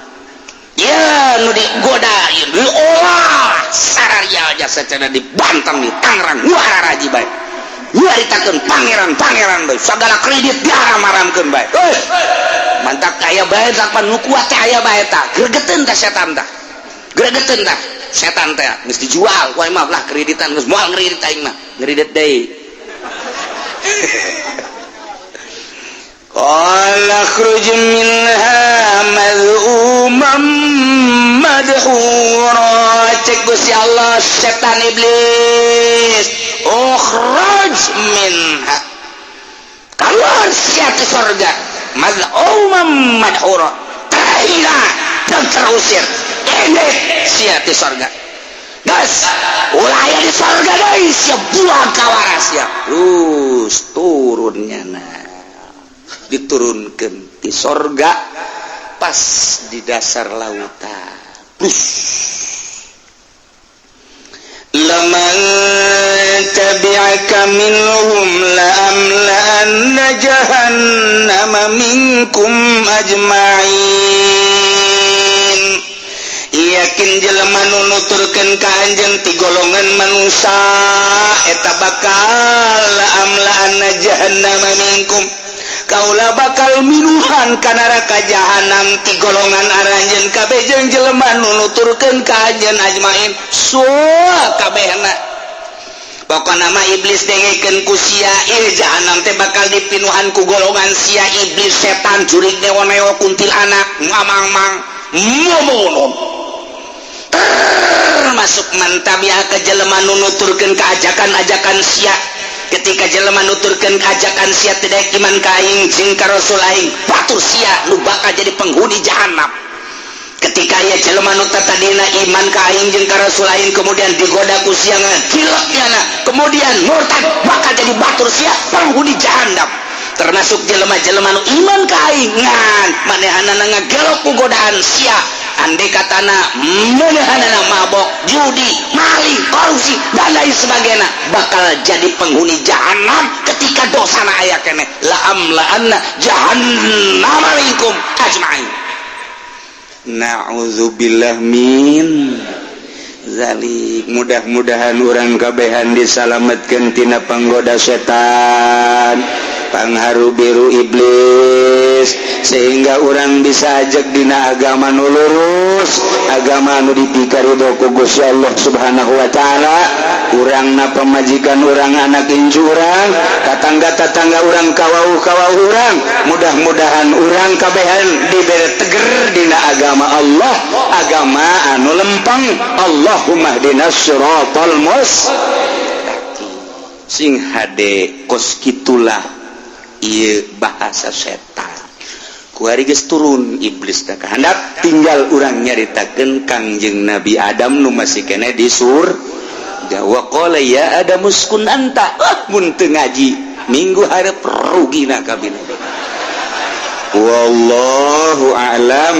Ya nu digoda, ya diolah sararia jasa cenah dibantang di Tangerang wararaji bae. Nyaritakeun pangeran-pangeran bae, sagala kredit diharam-haramkeun bae. Euy, mantak aya bae tak pan nu kuat teh aya bae tah. Gregeteun tah setan tah. Gregeteun tah. Setan teh geus dijual ku aing mah lah kreditan geus moal ngredit aing mah. Ngredit deui. Qala khruj minha mad'uman madhura. Cek Gusti Allah setan iblis, ukhruj minha, keluar sia ke surga, mad'uman madhura, terhina dan terusir, ini sia di surga. Gas ulah aya di surga deui sia, buang kawara sia. Terus turunnya nah diturunkan di sorga pas di dasar lautan. Terus laman tabi'aka minhum la'amla'anna jahannama minkum ajma'in. Yakin jelema nu nuturkeun ka anjeun ti golongan manusia eta bakal la'amla'anna jahannama minkum, kaula bakal minuhan ka neraka jahanam ti golongan aranjeun kabeh jeung jelema nu nuturkeun ka anjeun ajmain sua kabehna. Pokona mah iblis dengekeun ku sia, ih jahanam teh bakal dipinuhan ku golongan sia iblis setan jurig neo-neo kuntilanak mamang-mang momonon. Termasuk mantabia ke jelema nu nuturkeun ka ajakan-ajakan sia. Ketika jelema nuturkeun ajakan sia tidak iman ka aing jeung ka rasul aing, batur sia nu bakal jadi penghuni jahanam. Ketika aya jelema nu tadina iman ka aing jeung ka rasul aing kemudian digoda ku sia ngajilek nyana, kemudian murtad, bakal jadi batur sia penghuni jahanam. Termasuk jelema-jelema nu iman ka aing ngan manehanana ngagelok ku godaan sia, andai katana manehanana mabok, judi, maling, korupsi dan lain sebagainya, bakal jadi penghuni jahanam ketika dosana aya keneh. La amla'anna jahannama minkum ajma'in. Na'udzubillah min zalik. Mudah-mudahan urang kabehan disalametkeun tina panggoda setan, pangharu biru iblis, sehingga orang bisa ajak dina agama nu lurus, agama nu dipikarido ku Gusti Allah Subhanahu wa taala. Urang na pamajikan urang, anak incu urang, tatangga-tatangga urang, kawauh-kawauh urang, mudah-mudahan urang kabehan dibere teger dina agama Allah, agama anu lempeng. Allahumma ihdinas siratal mustaqim. Sing hade kos kitulah ieu bahasa setan. Kuari geus turun iblis ka handap, tinggal urang nyaritakeun Kangjeng Nabi Adam nu masih keneh di surga. Wa qala ya Adam uskun anta. Ah, mun teu ngaji minggu hareup rugina kabina. Wallahu a'lam.